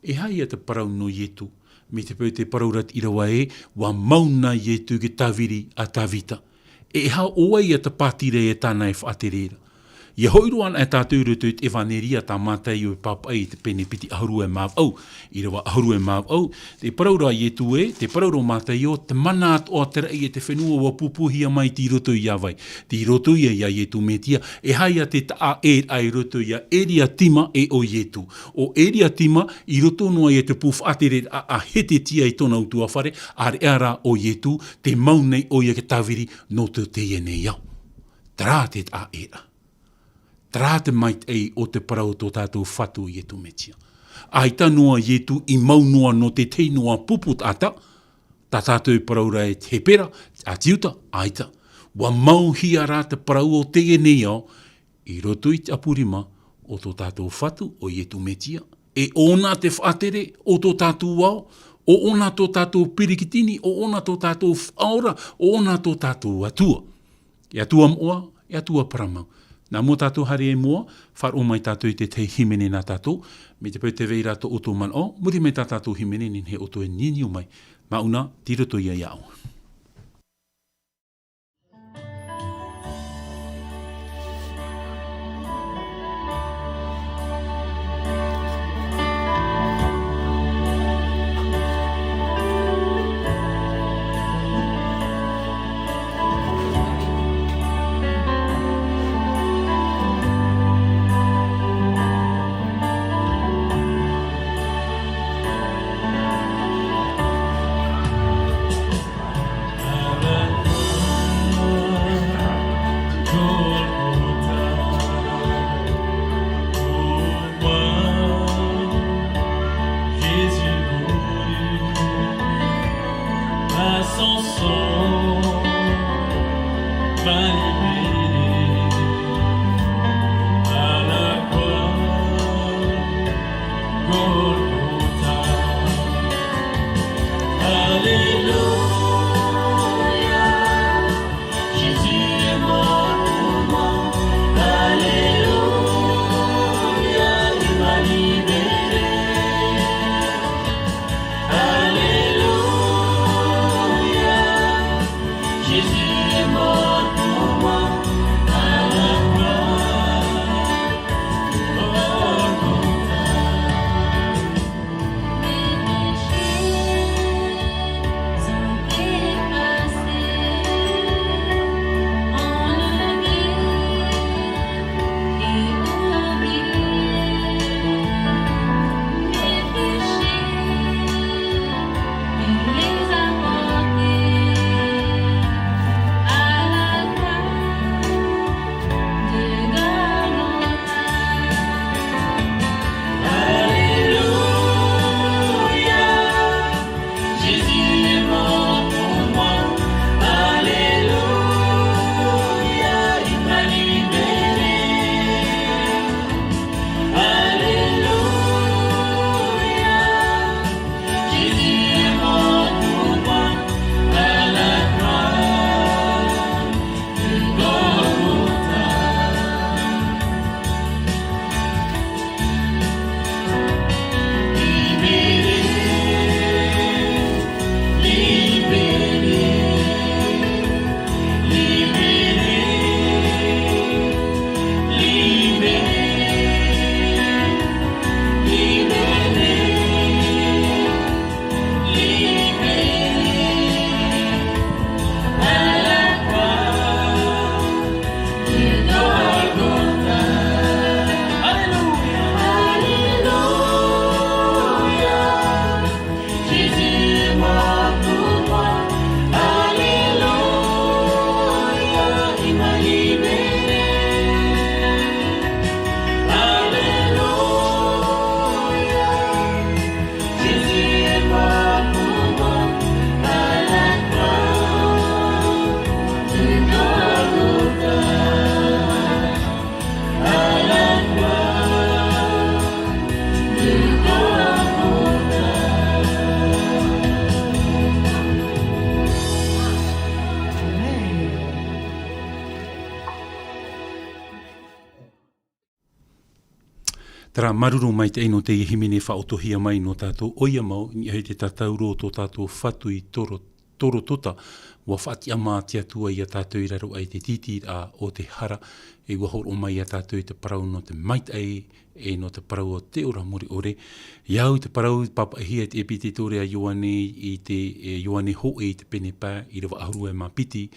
E aha ia te parau nō Ietu, mai te peu tē parau ra te ʻīrava ē, ʻua mau na Ietu i te tāviri a Tavita. E aha, ʻo vai ia te pātireia tāna e faʻatere ra? ʻIa hoʻi roa anaʻe tātou i roto i te ʻEvaneria tā Mataio e pāpaʻi i te pene piti ʻahuru e mā vaʻu, ʻīrava ʻahuru e mā vaʻu, tē parau ra Ietu ē, tē parau ra Mataio, te mana atoʻa o te raʻi e te fenua ʻua pūpūhia mai tei roto iā vai? Tei roto ia iā Ietu Metia. E aha ia te taʻa ʻē ra i roto iā Eriatima e ʻo Ietu? ʻO Eriatima, i roto noa ia i te pū faʻatereraʻa a Hetetia i tōna ʻutuāfare, ʻāreʻa rā ʻo Ietu, tē mau nei ʻoia i te tāviri nō tō teie nei ao. Terā te taʻa ʻē ra. Terā te maitaʻi o te parau o tō tātou Fatu ʻo Ietu Metia. ʻAita noa Ietu i mau noa nō te tahi noa pupu taʻata, tā tātou e parau ra e te Hepera, a te Iuta, ʻaita. ʻUa mauhia rā te parau o teie nei ao, i roto i te ʻapu rima, o tō tātou Fatu, o Ietu Metia, e ʻōna te faʻatere o tō tātou ao, ʻo ʻōna tō tātou Perikitini, ʻo ʻōna tō tātou Faʻaora, ʻo ʻōna tō tātou Atua. E Atua moʻa, e Atua parau mau. Nā mua tātou haere e mua, faʻaroʻo mai tātou i te tahi hīmene nā tātou, mai te peu tē vai ra tō ʻoutou manaʻo, muri mai tā tātou hīmene, nehenehe ʻoutou e niuniu mai, māʻona, tei roto ia iāʻu. Terā māuruuru maitaʻi nō teie hīmene faʻaotihia mai nō tātou, ʻoia mau, i niʻa i te tātauro o tō tātou Fatu i Toro-, Torotota, ʻua faʻatiʻamā te Atua ia tātou i raro aʻe i te tītīraʻa o te hara, e ʻua hōroʻa mai ia tātou i te parau nō te maitaʻi, e nō te parau o te ora mure ʻore. I au te parau pāpaʻihia e te ʻēpītero a Ioane i te, e, Ioane hōʻē i te pene pae, ʻīrava ʻahuru e mā piti,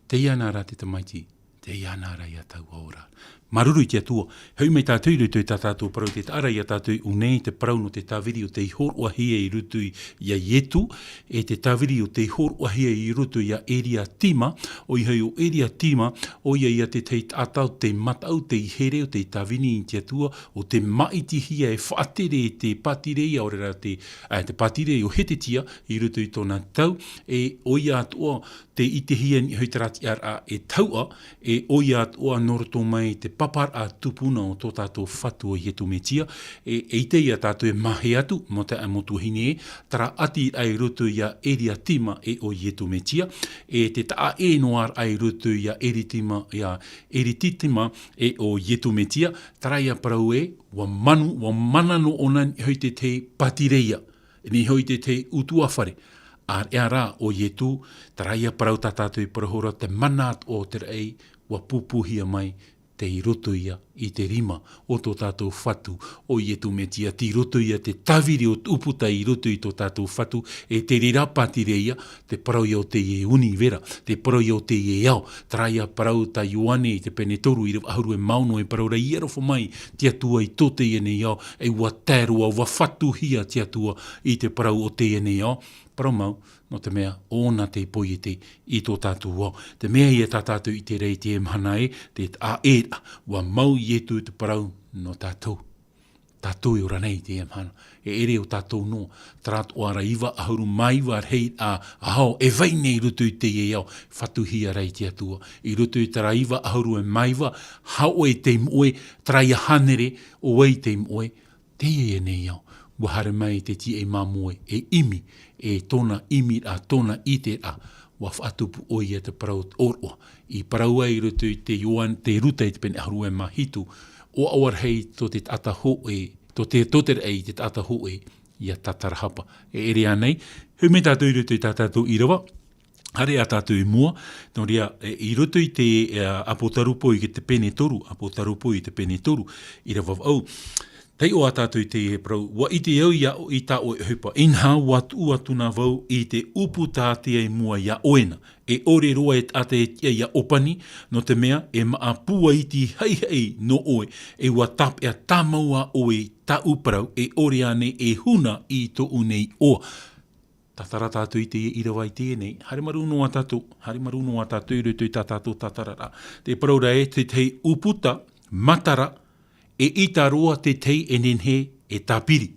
tei iāna rā te Tamaiti, tei iāna rā ia taua ora. Māuruuru i te Atua. Hoʻi mai tātou i roto i tā tātou parau, tē taʻa ra ia tātou i ʻō nei te parau nō te tāviri o tei hōroʻahia i roto ia Ietu, e te tāviri o tei hōroʻahia i roto ia Eriatima, ʻoia hoʻi ʻo Eriatima, ʻoia ia te tahi taʻata o te mataʻu, te here o tei tāvini i te Atua, ʻo tei māʻitihia e faʻatere i te pātireia, ʻaore rā te, ā, te pātireia o Hetetia i roto i tōna tau, e ʻoia atoʻa tei ʻitehia i niʻa i terā tiʻaraʻa e tauʻa, e ʻoia atoʻa nō roto mai te pāparaʻa tupuna o tō tātou Fatu o Iesu Mesia, e, e ʻite ia tātou e mahe atu, mō te, mō tuahine e, terā ʻati i roto ia Eriatima e ʻo Iesu Mesia, e te taʻa ʻē noa ra i roto ia Eritima, ia Eriatima e ʻo Iesu Mesia, terā ia parau ē, ʻua manu, ʻua mana noa ʻōna i niʻa i te tahi pātireia, i niʻa i te tahi ʻutuāfare, ʻāreʻa rā ʻo Iesu, terā ia parau tā tātou i parau ra te mana o te raʻi, ʻua pūpūhia mai, tei roto ia i te rima o tō tātou Fatu o Iesu Mesia, tei roto ia te tāviri o te ʻūputa i roto i tō tātou Fatu, e te reira pātireia, te parau ia o teie ʻunivera, te parau ia o teie ao, terā ia parau tā Ioane i te pene toru ʻīrava ʻahuru e mā ono e parau ra, ʻia aroha mai te Atua i tō teie nei ao, e ʻua tae roa, ʻua fatuhia te Atua i te parau o teie nei ao, parau mau, nō te mea, ʻo ʻōna te poiete i tō tātou ao. Te mea ia tā tātou i ʻite ra i teie mahana ē, te taʻaʻēraʻa, ʻua mau Iesu te parau nō tātou. Tātou e ora nei i teie mahana. E ʻere ʻo tātou noa, terā atoʻa ra iva ʻahuru mā iva rahi ā, ao, e vai nei i roto i teie ao, fatuhia ra i te Atua. I roto i terā iva ʻahuru e mā iva, hōʻē tei moʻe, terā ia hānere, ʻo vai tei moʻe, teie nei ao, ʻua haere mai te tīaʻi māmoe, e ʻimi, e tōna ʻimiraʻa, tōna ʻiteraʻa, ʻua faʻatupu ʻoia te parau ʻōroʻa. I parau ai i roto i te Ioane, te Ruta i te pene ʻahuru e mā hitu, ʻoaʻoa rahi tō te taʻata hōʻē, tō te, tō te raʻi te taʻata hōʻē, ʻia tātarahapa. E ʻere ānei, hoʻi mai tātou i roto i tā tātou ʻīrava, haere ā tātou i mua, nō reira, e, i roto i te, e, Apotarupo i te pene toru, Apotarupo i te pene toru, ʻīrava vaʻu. Taiʻo ā tātou i te parau, ʻua ʻite au ia, i tā ʻoe ʻohipa. Inaha, ʻua tuʻu atu na vau i te ʻūputa ʻātea i mua ia ʻoe na. E ʻore roa e taʻata e tiʻa ia ʻōpani, nō te mea, e māʻa pūaiti haʻihaʻi nō ʻoe, e ʻua tāpeʻa tāmau ā ʻoe i tāʻu parau, e ʻore ānei e huna i tōʻu nei iʻoa. Tātara tātou i teie ʻīrava i teie nei, haere marū noa tātou, haere marū noa tātou i roto i tā tātou tātararaʻa. Te parau ra ē, te tahi ʻūputa, matara, e ʻita roa te tahi e nehenehe e tāpiri.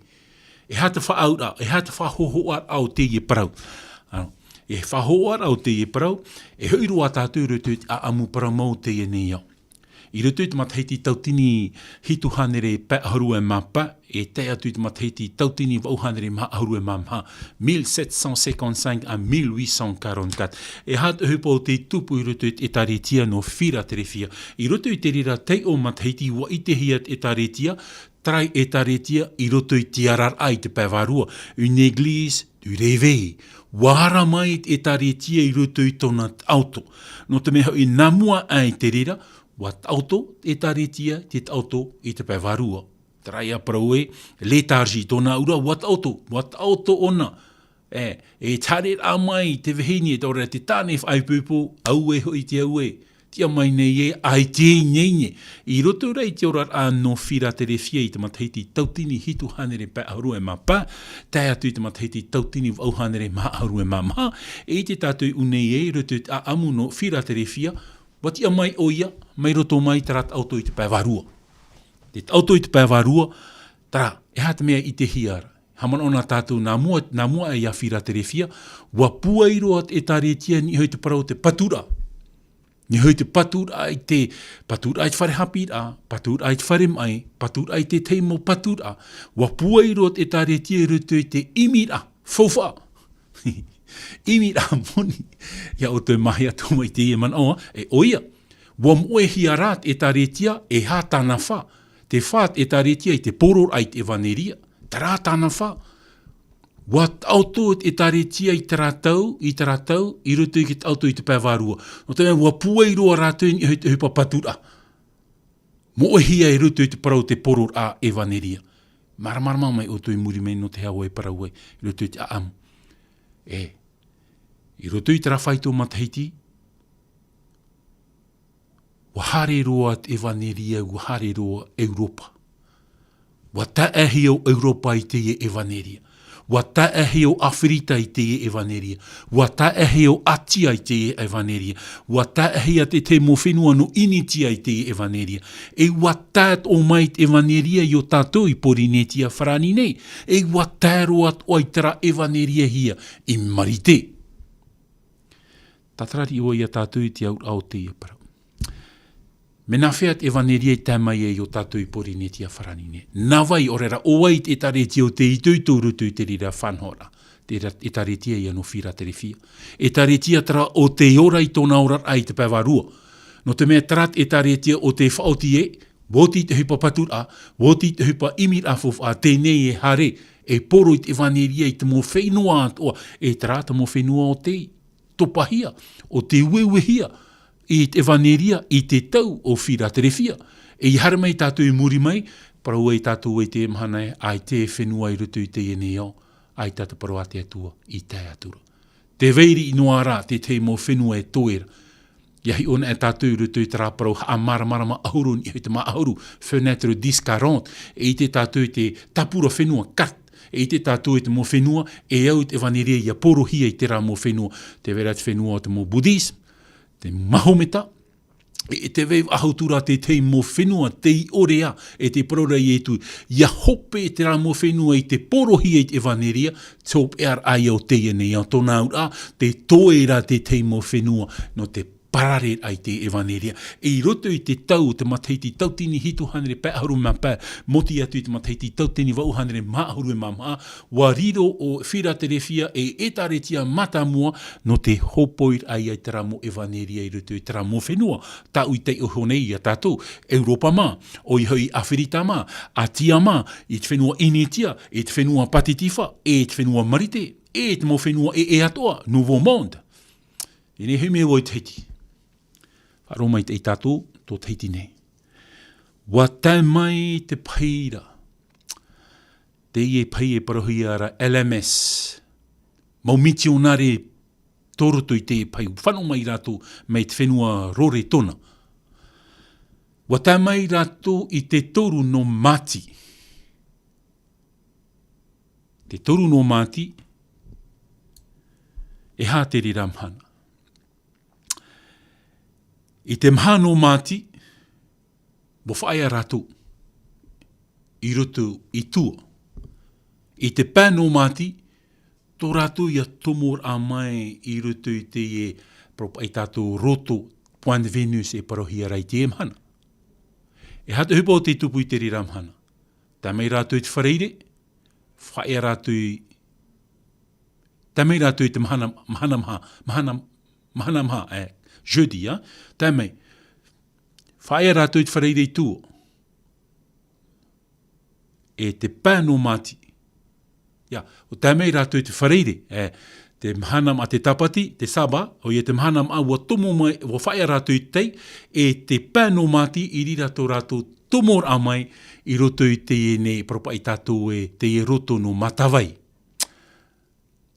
E aha te faʻaauraʻa, e aha te faʻahōhoʻaraʻa o teie parau. Ā, e faʻahōhoʻaraʻa o teie parau, e hoʻi roa tātou i roto i te ʻāʻamu parau mau o teie nei ao. I roto i te matahiti tautini hitu hānere pae ʻahuru e mā pae, e tae atu i te matahiti tautini vaʻu hānere maha ʻahuru e mā maha, mille sept cent cinquante-cinq à mille huit cent quarante-quatre. E aha te ʻohipa o tei tupu i roto i te ʻētāretia nō Firaterefia. I roto i te reira taiʻo matahiti ʻua ʻitehia te ʻētāretia, terā ʻētāretia i roto i te araraʻa i te pae vārua, une église du réveil. ʻUa ara mai te ʻētāretia i roto i tōna taʻoto. Nō te mea hoʻi, nā mua aʻe i te reira, ʻua taʻoto te ʻētāretia, te taʻoto i te pae vārua. Terā ia parau ē, léthargie, tōna auraʻa, ʻua taʻoto, ʻua taʻoto ʻōna. E, e haereraʻa mai te vahine, e taura te tāne faʻaipoipo, auē hoʻi te auē, tiʻa mai nei ē, ʻaita e ineine. I roto rā i te oraraʻa nō Firaterefia i te matahiti tautini hitu hānere pae ʻahuru e mā pae, tae atu i te matahiti tautini vaʻu hānere maha ʻahuru e mā maha, e ʻite tātou i ʻō nei ē, i roto i te ʻāʻamu nō Firaterefia, ʻua tiʻa mai ʻoia, mai roto mai terā taʻoto i te pae vārua. Te taʻoto i te pae vārua, terā, e aha te mea i ʻitehia ra. Haʻamanaʻo na tātou nā mua, nā mua aʻe ia Firaterefia, ʻua pūai roa te ʻētāretia i niʻa i te parau o te paturaʻa. Niʻa i te paturaʻa i te, paturaʻa i te fare haʻapiʻiraʻa, paturaʻa i te fare maʻi, paturaʻa i te tahi mau paturaʻa. ʻUa pūai roa te ʻētāretia i roto i te ʻimiraʻa faufaʻa. ʻImiraʻa moni. Ia ʻoutou e mahi atu mai i teie manaʻo, e ʻoia. ʻUa moʻehia rā te ʻētāretia, e aha tāna fā. Te fā te ʻētāretia i te poroʻraʻa i te ʻevaneria. Terā tāna fā. ʻUa taʻoto te ʻētāretia i terā tau, i terā tau, i roto i te taʻoto i te pae vārua. Nō te mea, ʻua pūai roa rātou i niʻa i te ʻohipa paturaʻa. Moʻehia i roto i te parau o te poroʻraʻa ʻevaneria. Māramarama mai ʻoutou i muri mai nō te aha e parau ai, i roto i te ʻāʻamu. E, i roto i terā faito matahiti, ʻua haere roa te ʻevaneria, ʻua haere roa ʻEuropa. ʻUa taeʻahia ʻo ʻEuropa i teie ʻevaneria. ʻUa taeʻahia ʻo ʻĀfirita i teie ʻevaneria. ʻUa taeʻahia ʻo ʻĀtia i teie ʻevaneria. ʻUa taeʻahia te tahi mau fenua nō ʻInitia i teie ʻevaneria. E ʻua tae atoʻa mai te ʻevaneria i ō tātou i Porinetia farāni nei. E ʻua tae roa atoʻa i terā ʻevaneriahia i Marite. Tātarariʻi ʻoe ia tātou i te auraʻa o teie parau. Mea nā hea te ʻevaneria i tae mai ai iō tātou i Pōrīnetia Farāni nei? Nā vai, ʻaore rā, ʻo vai te ʻētāretia o te itoito i roto i te reira faʻanahoraʻa? Te ra-, ʻētāretia ia nō Firaterefia. ʻEtāretia terā o te ora i tōna oraraʻa i te pae vārua. Nō te mea terā te ʻētāretia o tē faʻaoti e, ʻua oti te ʻohipa paturaʻa, ʻua oti te ʻohipa ʻimiraʻa faufaʻa, teie nei e haere, e poro i te ʻevaneria i te mau fenua atoʻa, e terā te mau fenua o tei topahia, o tei ueuehia i te ʻevaneria i te tau o Firaterefia. E ia haere mai tātou i muri mai, parau ai tātou i te mahana e, ʻaita e fenua i roto i teie nei ao, ʻaita te parau a te Atua i tae atu ra. Tē vai riʻi noa ra te tahi mau fenua e toe ra. Ia hiʻo na e tātou i roto i terā parau haʻamāramarama ʻahuru, niʻa i te mā ʻahuru, fenêtre dix quarante, e ʻite tātou i te tāpura fenua, carte, e ʻite tātou i te mau fenua, e au i te ʻevaneria ia porohia i terā mau fenua, tē vai ra te fenua o te mau Buddhism, te Mahometa, e, e tē vai faʻahou atu ra te tahi mau fenua, tei ʻore ā, e tē parau ra Ietu, ia hope terā mau fenua i te porohia i te ʻevaneria, te hopeʻaraʻa ia o teie nei, ā, tōna auraʻa, tē toe ra te tahi mau fenua, nō te parare ai te ʻevaneria. I roto i te tau, te matahiti tauatini hitu hānere pae ʻahuru mā pae, mōti atu i te matahiti tauatini vaʻu hānere mā ʻahuru e mā maha, ʻua riro ʻo Firaterefia ei ʻētāretia mātāmua nō te hōpoiraʻa i terā mau ʻevaneria i roto i terā mau fenua. Tāʻu i taiʻo iho nei ia tātou, ʻEuropa mā, ʻoia hoʻi ʻAfirika mā, Atia mā, i te fenua Initia, i te fenua Patitifa, e te fenua Marite, e te mau fenua ʻē, ʻē atoʻa, Nouveau Monde. Teie nei e mea ʻua i Tahiti. Faʻaroʻo maitaʻi tātou, tō Tahiti nei. ʻUa tae mai te pahi ra. Teie pahi e parauhia ra L M S. Mau mitionare tō roto i te pahi. Fano mai rātou mai te fenua Rarotonga. ʻUa tae mai rātou i te toru nō Māti. Te toru nō Māti, e aha te reira mahana? I te maha nō Māti, ʻua faʻaea rātou i roto i tua. I te pae nō Māti, tō rātou ia tomoraʻa mai i roto i teie, parau paʻi tātou roto, Pointe Vénus e parauhia ra i teie mahana. E aha te ʻohipa o tei tupu i te reira mahana? Tae mai rātou i te Faraire, faʻaea rātou i, tae mai rātou i te mahana, mahana maha, mahana, mahana maha, e, jeudi, ā, tae mai. Faʻaea rātou i te Faraire i tua. E te pae nō Māti. Ia, ʻua tae mai rātou i te Faraire, e, te mahana maha te Tāpati, te Saba, ʻoia te mahana maha ʻua tomo mai, ʻua faʻaea rātou i te tai, e te pae nō Māti, i reira tō rātou tomoraʻa mai i roto i teie nei, parau paʻi tātou e, teie roto nō Matavai.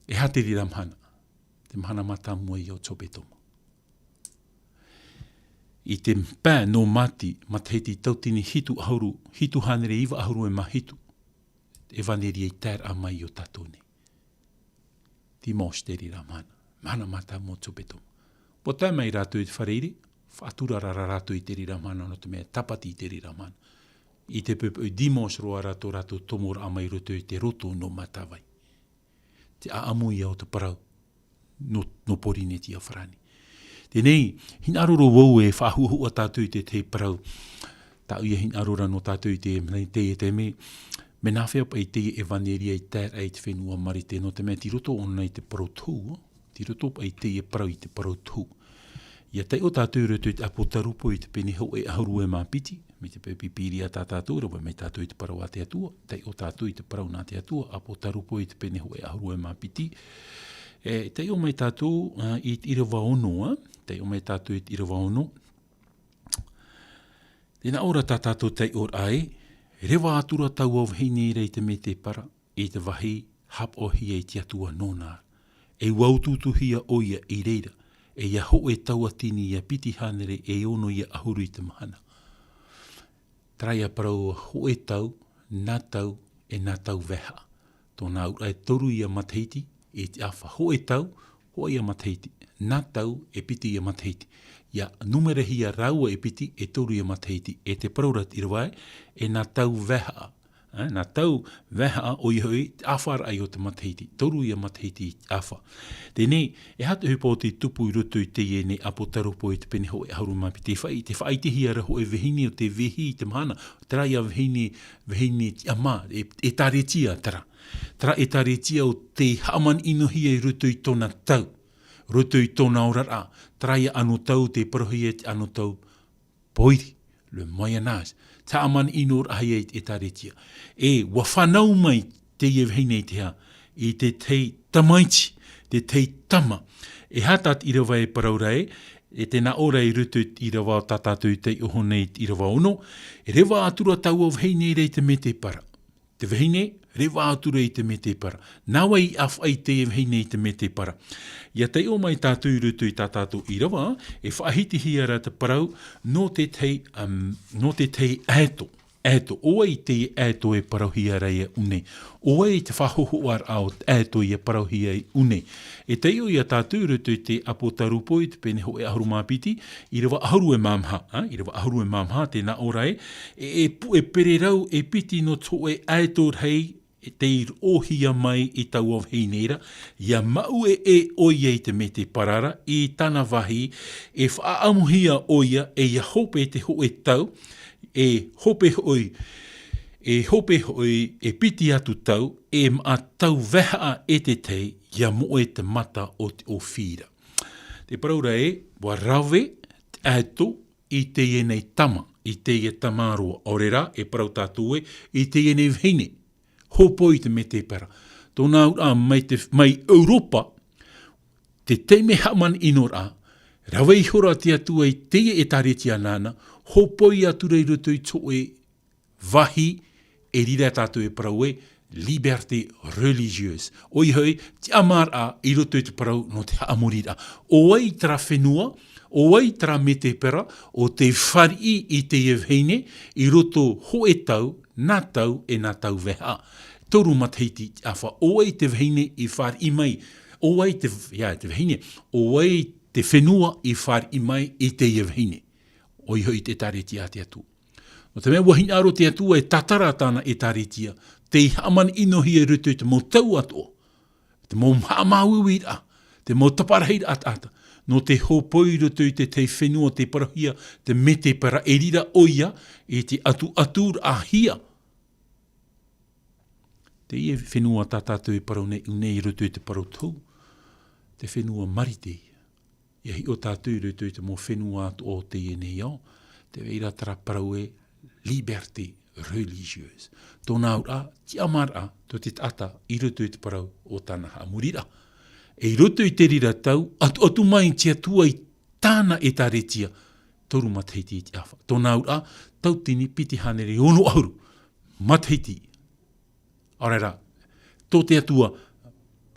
E aha te reira mahana? Te mahana mātāmua ia o te hepetoma. I te pae nō Māti, matahiti tauatini hitu ʻahuru, hitu hānere iva ʻahuru e mā hitu, ʻevaneria i taeraʻa mai iō tātou nei. Dimanche te reira mahana, mahana mātāmua o te hepetoma. ʻUa tae mai rātou i te Faraire, faʻatura ra rātou i te reira mahana nō te mea Tāpati i te reira mahana. I te poʻipoʻi Dimanche roa rā tō rātou tomoraʻa mai i roto i te roto nō Matavai. Te ʻāʻamu ia o te parau nō, nō Pōrīnetia Farāni. Teie nei, hinaʻaro roa vau e faʻahuʻahuʻa tātou i te, te parau. Tāʻu ia hinaʻaro ra nō tātou i te, i teie taime, mea nā hea paʻi teie ʻevaneria i taeraʻa i te fenua Marite, nō te mea tei roto ʻōna i te parau tohu, tei roto paʻi teie parau i te parau tohu. ʻIa taiʻo tātou i roto i te ʻĀpōtarupo i te pene hōʻē ʻahuru e mā piti, mai te pae Pīpīria tā tātou, rave mai tātou i te parau a te Atua, taiʻo tātou i te parau nā te Atua, ʻĀpōtarupo i te pene hōʻē ʻahuru e mā piti. E, taiʻo mai tātou, ā, i te ʻīrava ono, ā, taiʻo mai tātou i te ʻīrava ono. Tē nā ʻō ra tā tātou taiʻoraʻa ē, reva atu ra taua vahine ra i te mētēpara, i te vāhi haʻapaʻohia e te Atua nōna ra. E ʻua utuutuhia ʻoia i reira, e ʻia hōʻē tauatini ʻia piti hānere e ono ʻia ʻahuru i te mahana. Terā ia parau hōʻē tau, nā tau, e nā tau vaehaʻa. Tōna auraʻa e toru ʻia matahiti, i te ʻāfa hōʻē tau, hōʻē ʻia matahiti, nā tau, e piti ʻia matahiti. ʻIa numerahia rāua e piti, e toru ʻia matahiti, e te parau ra te ʻīrava ē, e nā tau vaehaʻa, Nā tau vaehaʻa ʻoia hoʻi te ʻāfaraʻa o te matahiti, toru ia matahiti i te ʻāfa. Teie nei, e aha te ʻohipa o te tupu i roto i teie nei ʻApotarupo i te pene hōʻē ʻahuru mā piti, te faʻaʻitehia ra hōʻē vahine o te vehi i te mahana, terā ia vahine, vahine tiʻamā, e, ʻētāretia terā. Terā ʻētāretia o tei haʻamanaʻohia i roto i tōna tau, roto i tōna oraraʻa, terā ia anotau tei parauhia e te anotau pōiri, le Moyen Âge. Te haʻamanaʻohia i te ʻētāretia. E, ʻua fānau mai teie vahine i te aha, i te tahi tamaiti, te tahi tama. E aha tā te ʻīrava e parau ra ē, e tē nā ʻō ra i roto i te ʻīrava o tā tātou i taiʻo nei i te ʻīrava ono, e reva atu ra taua vahine ra i te mētēpara. Te vahine, reva atu ra i te mētēpara. Nā vai i ʻāfaʻi teie vahine i te mētēpara? ʻIa taiʻo mai tātou i roto i tā tātou ʻīrava, e faʻahitihia ra te parau nō te tahi, um, nō te tahi ʻaeto. ʻAeto, ʻo vai teie ʻaeto e parauhia ra iāʻu nei? ʻO vai te faʻahōhoʻaraʻa o te ʻaeto ʻia parauhia iāʻu nei? E taiʻo ia tātou i roto i te ʻApotarupo i te pene hōʻē ʻahuru mā piti, ʻīrava ʻahuru e mā maha, ā, ʻīrava ʻahuru e mā maha, tē nā ʻō ra ē, e, e puʻe pererau e piti nō te hōʻē ʻaeto rahi, e tei roʻohia mai i taua vahine ra, ʻia māueʻe ʻoia i te mētēpara ra, i tāna vāhi, e faʻaʻamuhia ʻoia, e ʻia hope te hōʻē tau, e hope hoʻi, e hope hoʻi, e piti atu tau, e maʻa tau vaehaʻa e te tahi, ʻia moʻe te mata o te ʻōfī ra. Te parau ra ē, ʻua rave te ʻaeto i teie nei tama, i teie tamaroa, ʻaore rā, e parau tātou ē, i teie nei vahine, hōpoi i te mētēpara. Tōna auraʻa mai te, mai Europa, te taime haʻamanaʻohiraʻa, rave ihora te Atua i teie ʻētāretia nāna, hōpoi atu ra i roto i te hōʻē vāhi, e reira tātou e parau ē, liberté religieuse. ʻOia hoʻi, tiʻamāraʻa i roto i te parau nō te haʻamoriraʻa. ʻO vai terā fenua, ʻo vai terā mētēpara, ʻo tei fāriʻi i teie vahine, i roto hōʻē tau, nā tau, e nā tau vaehaʻa. Toru matahiti i te ʻāfa, ʻo vai te vahine i fāriʻi mai, ʻo vai te, ʻia, te vahine, ʻo vai te fenua i fāriʻi mai i teie vahine. ʻOia hoʻi te ʻētāretia a te Atua. Nō te mea ʻua hinaʻaro te Atua e tātara tāna ʻētāretia, tei haʻamanaʻohia i roto i te mau tau atoʻa, te mau haʻamāuiuiraʻa, te mau taparahiraʻa taʻata, nō te hōpoi i roto i te tahi fenua tei parauhia te mētēpara, e reira ʻoia i te ʻatuʻaturaʻahia. Teie fenua tā tātou e parau nei, nei i roto i te parau tohu, te fenua marite. ʻIa hiʻo tātou i roto i te mau fenua atoʻa o teie nei ao, tē vai ra terā parau ē, liberté religieuse. Tōna auraʻa, tiʻamāraʻa tō te taʻata i roto i te parau o tāna haʻamoriraʻa. E i roto i te reira tau, atu, atu mai te Atua i tāna ʻētāretia, toru matahiti i te ʻāfa. Tōna auraʻa, tauatini piti hānere ono ʻahuru matahiti. ʻAore rā, tō te Atua,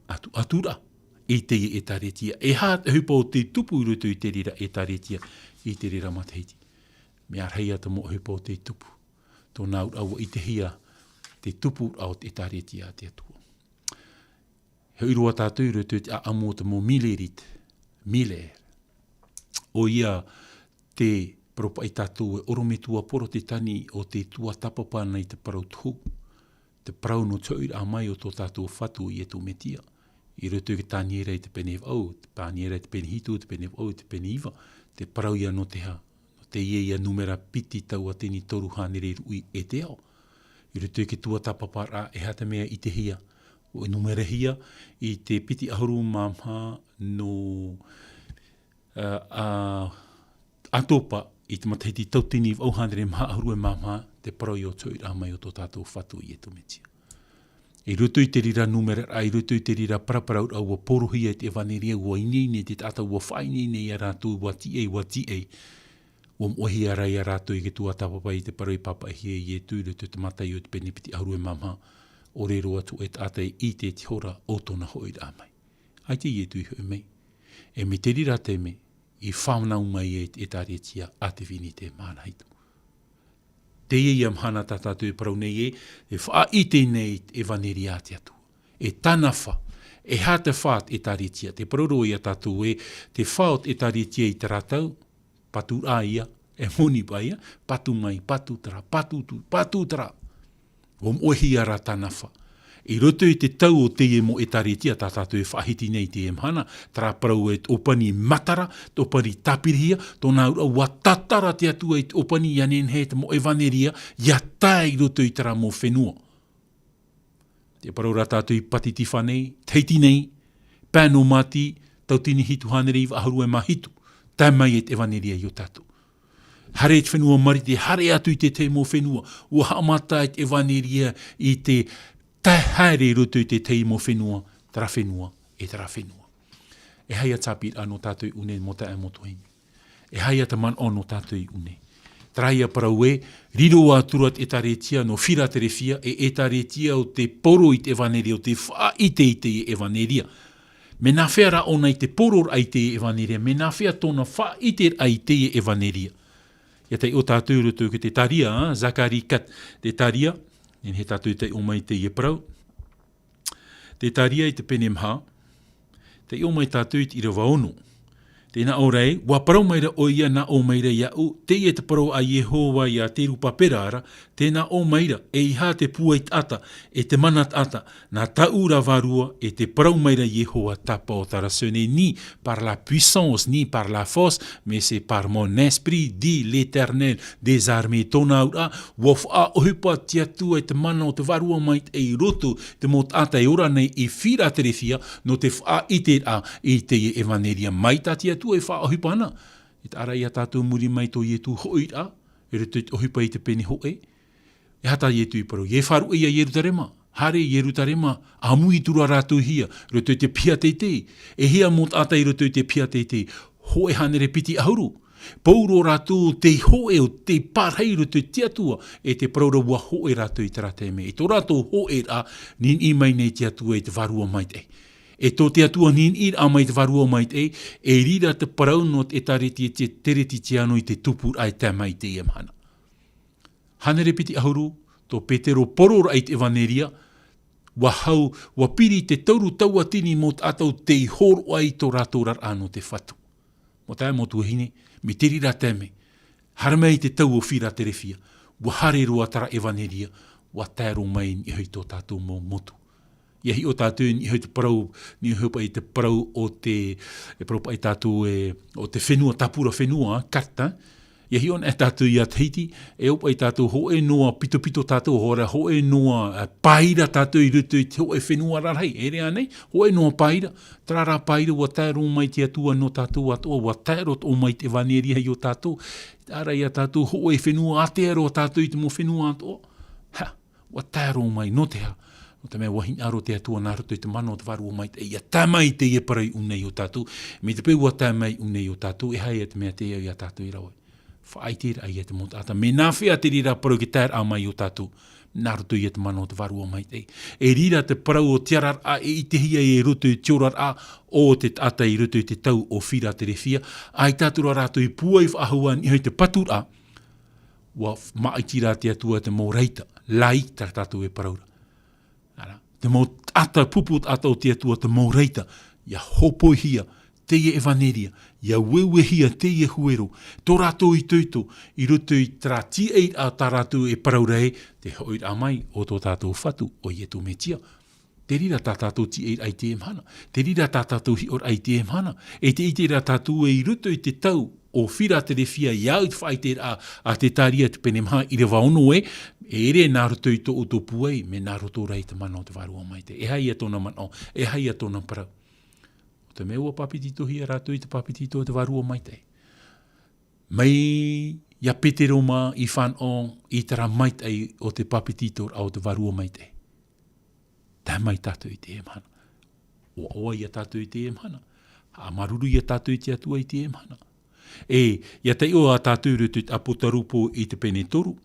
atu, atu ra, i teie ʻētāretia. E aha te ʻohipa o te tupu i roto i te reira ʻētāretia, i te reira matahiti? Mea rahi ā te mau ʻohipa o te tupu. Tōna auraʻa ʻua ʻitehia te tupuraʻa o te ʻētāretia a te Atua. E hoʻi roa tātou i roto i te ʻaʻamu o te mau Millerite, Miller. ʻOia tē parau paʻi tātou e ʻorometua Porotetani o te tuatāpapa nei te parau tohu, te parau nō te hoʻiraʻa mai o tō tātou Fatu Iesu Mesia. I roto i te Taniera i te pene vaʻu, te Taniera i te pene hitu, te pene vaʻu, te pene iva, te parau ia nō te aha, nō teie ia nūmera piti tauatini toru hānere ruʻi e te ao. I roto i te tuatāpaparaʻa, e aha te mea i ʻitehia, ʻua nūmerahia i te piti ʻahuru mā maha nō, ā, ā, ʻĀtopa i te matahiti tauatini vaʻu hānere maha ʻahuru e mā maha, te parau ia nō te hoʻiraʻa mai o tō tātou Fatu Iesu Mesia. I roto i te reira nūmeraraʻa, i roto i te reira paraparauraʻa ʻua porohia i te ʻevaneria, ʻua ineine te taʻata, ʻua faʻaineine ia rātou, ʻua tīaʻi, ʻua tīaʻi. ʻUa moʻehia ra ia rātou i te tuatāpapa i te parau i pāpaʻihia e Iesu i roto i te Mataio i te pene piti ʻahuru e mā maha, ʻore roa atu e taʻata e ʻite i te hora o tōna hoʻiraʻa mai. ʻAita Iesu i hoʻi mai. E mai te reira taime, i fānau mai ai te ʻētāretia a te Fenua Māʻona Hitu. Teie ia mahana tā tātou e parau nei ē, e faʻaʻite nei te ʻevaneria a te Atua. E tāna fā, e aha te fā te ʻētāretia, tē parau ra ia tātou ē, te fā o te ʻētāretia i terā tau, patu ra ia, e moni paʻi ia, patu mai, patu terā, patu atu, patu terā. ʻUa moʻehia rā tāna fā. I roto i te tau o teie mau ʻētāretia tā tātou e faʻahiti nei i teie mahana, terā parau e te ʻōpani matara, te ʻōpani tāpirihia, tōna auraʻa ʻua tātara te Atua i te ʻōpani ʻia nehenehe te mau ʻevaneria, ʻia tae i roto i terā mau fenua. Te parau rā tātou i Pātitifā nei, Tahiti nei, pae nō Māti, tauatini hitu hānere iva ʻahuru e mā hitu, tae mai e te ʻevaneria iō tātou. Haere te fenua Marite, haere atu i te tahi mau fenua, ʻua haʻamata ai te ʻevaneria i te tae haere i roto i te tahi mau fenua, terā fenua, e terā fenua. E aha ia te haʻapiʻiraʻa nō tātou i ʻō nei mau taeaʻe mau tuahine? E aha ia te manaʻo nō tātou i ʻō nei? Terā ia parau ē, riro atu ra te ʻētāretia nō Firaterefia, e ʻētāretia o te poro i te ʻevaneria, o te faʻaʻite i te ʻevaneria. Mea nāfea rā ʻōna i te pororaʻa i te ʻevaneria, mea nāfea tōna faʻaʻiteraʻa i te ʻevaneria? ʻIa taiʻo tātou i roto i te Tetaria, ā, Zacharie quatre, Tetaria, nehenehe tātou e taiʻo mai i teie parau. Tetaria i te pene maha, taiʻo mai tātou i te ʻīrava ono. Tē nā ʻō ra ē, ʻua parau mai ra ʻoia, nā ʻō mai ra iāʻu, teie te parau a Iehova ia Zerubabela ra, tē nā ʻō mai ra, ʻeiaha te pūai taʻata, e te mana taʻata, nā tāʻu ra vārua, e tē parau mai ra Iehova tāpaʻo terā. Ce n'est ni par la puissance, ni par la force, mais c'est par mon esprit, dit l'Éternel des armées. Tōna auraʻa, ʻua faʻaʻohipa te Atua i te mana o te Vārua Maitaʻi i roto i te mau taʻata e ora nei i Firaterefia, nō te faʻaʻiteraʻa i te ʻevaneria. Mai tā te Atua e faʻaʻohipa ana. E taʻa ra ia tātou muri mai tō Ietu hoʻiraʻa, i roto i te ʻohipa i te pene hōʻē. E aha tā Ietu i parau? ʻIa faʻaruʻe ia Ierutarema. Haere Ierutarema, ʻāmui atu ra rātou hia, i roto i te piha teitei. E hia mau taʻata i roto i te piha teitei? Hōʻē hānere piti ʻahuru. Pauroa rātou te hōʻē o te pārahi i roto i te Atua, e te parau ra ʻua hōʻē rātou i terā taime. E tō rātou hōʻēraʻa, niniʻi mai nei te Atua i te Vārua Maitaʻi. E tō te Atua niniʻiraʻa mai te Vārua Maitaʻi, e riro te parau nō te ʻētāretia Keretitiano i te tupuraʻa e tae mai i teie mahana. Hānere piti ʻahuru, tō Petero pororaʻa i te ʻevaneria, ʻua hau, ʻua piri te toru tauatini mau taʻata tei hōroʻa i tō rātou oraraʻa nō te Fatu. Mau taeaʻe mau tuahine, mai te reira taime, haere mai i te tau o Firaterefia, ʻua haere roa terā ʻevaneria, ʻua tae roa mai i niʻa i tō tātou mau motu. ʻIa hiʻo tātou i niʻa i te parau, niʻa paʻi i te parau o te, e parau paʻi tātou e, o te fenua, tāpura fenua, carte, ʻia hiʻo anaʻe tātou ia Tahiti, e ʻo paʻi tātou hōʻē noa pitopito tātou, ʻaore rā hōʻē noa, e, pae ra tātou i roto i te hōʻē fenua rarahi, e ʻere ānei, hōʻē noa pae ra, terā rā pae ra, ʻua tae roa mai te Atua nō tātou atoʻa, ʻua tae roa atoʻa mai te ʻevaneria iō tātou, terā ia tātou hōʻē fenua, ātea roa tātou i te mau fenua atoʻa. Ha, ʻua tae roa mai, nō te aha? Nō te mea ʻua hinaʻaro te Atua nā roto i te mana o te Vārua Maitaʻi, ʻia tae mai i teie parau i ʻō nei iō tātou, mai te peu ʻua tae mai i ʻō nei iō tātou, e aha ia te mea tē au ia tātou e rave? Faʻaʻiteraʻa ia te mau taʻata. Mea nāfea te reira parau e taeraʻa mai iō tātou? Nā roto ia te mana o te Vārua Maitaʻi. E riro te parau o te oraraʻa e ʻitehia i roto i te oraraʻa o te taʻata i roto i te tau o Firaterefia. ʻAita atu ra rātou i pūai faʻahou i niʻa i te paturaʻa, ʻua f-, māʻiti rā te Atua te mau rāita, laïcs, terā tātou e parau ra. Ara, te mau taʻata, pupu taʻata o te Atua, te mau rāita, ʻia hōpoihia teie ʻevaneria, ʻia ueuehia teie huero, tō rātou itoito, i roto i terā tīaʻiraʻa tā rātou e parau ra ē, te hoʻiraʻa mai o tō tātou Fatu, ʻo Ietu Metia. Te reira tā tātou tīaʻiraʻa i teie mahana. Te reira tā tātou hiʻoraʻa i teie mahana. E tē ʻite ra tātou ē i roto i te tau o Firaterefia, ʻia au i te faʻaʻiteraʻa a Tetaria te pene maha, ʻīrava ono ē, e ʻere nā roto i tō ʻoutou pūai, mea nā roto rā i te mana o te Vārua Maitaʻi. E aha ia tōna manaʻo, e aha ia tōna parau? Nō te mea ʻua pāpetitohia rātou i te pāpetito o te Vārua Maitaʻi. Mai ia Petero mā i fānaʻo i terā maitaʻi o te pāpetitoraʻa o te Vārua Maitaʻi. Tae mai tātou i teie mahana. ʻOaʻoa ia tātou i teie mahana. Haʻamāuruuru ia tātou i te Atua i teie mahana. E, ʻia taiʻo ā tātou i roto i te Apotarupo i te pene toru.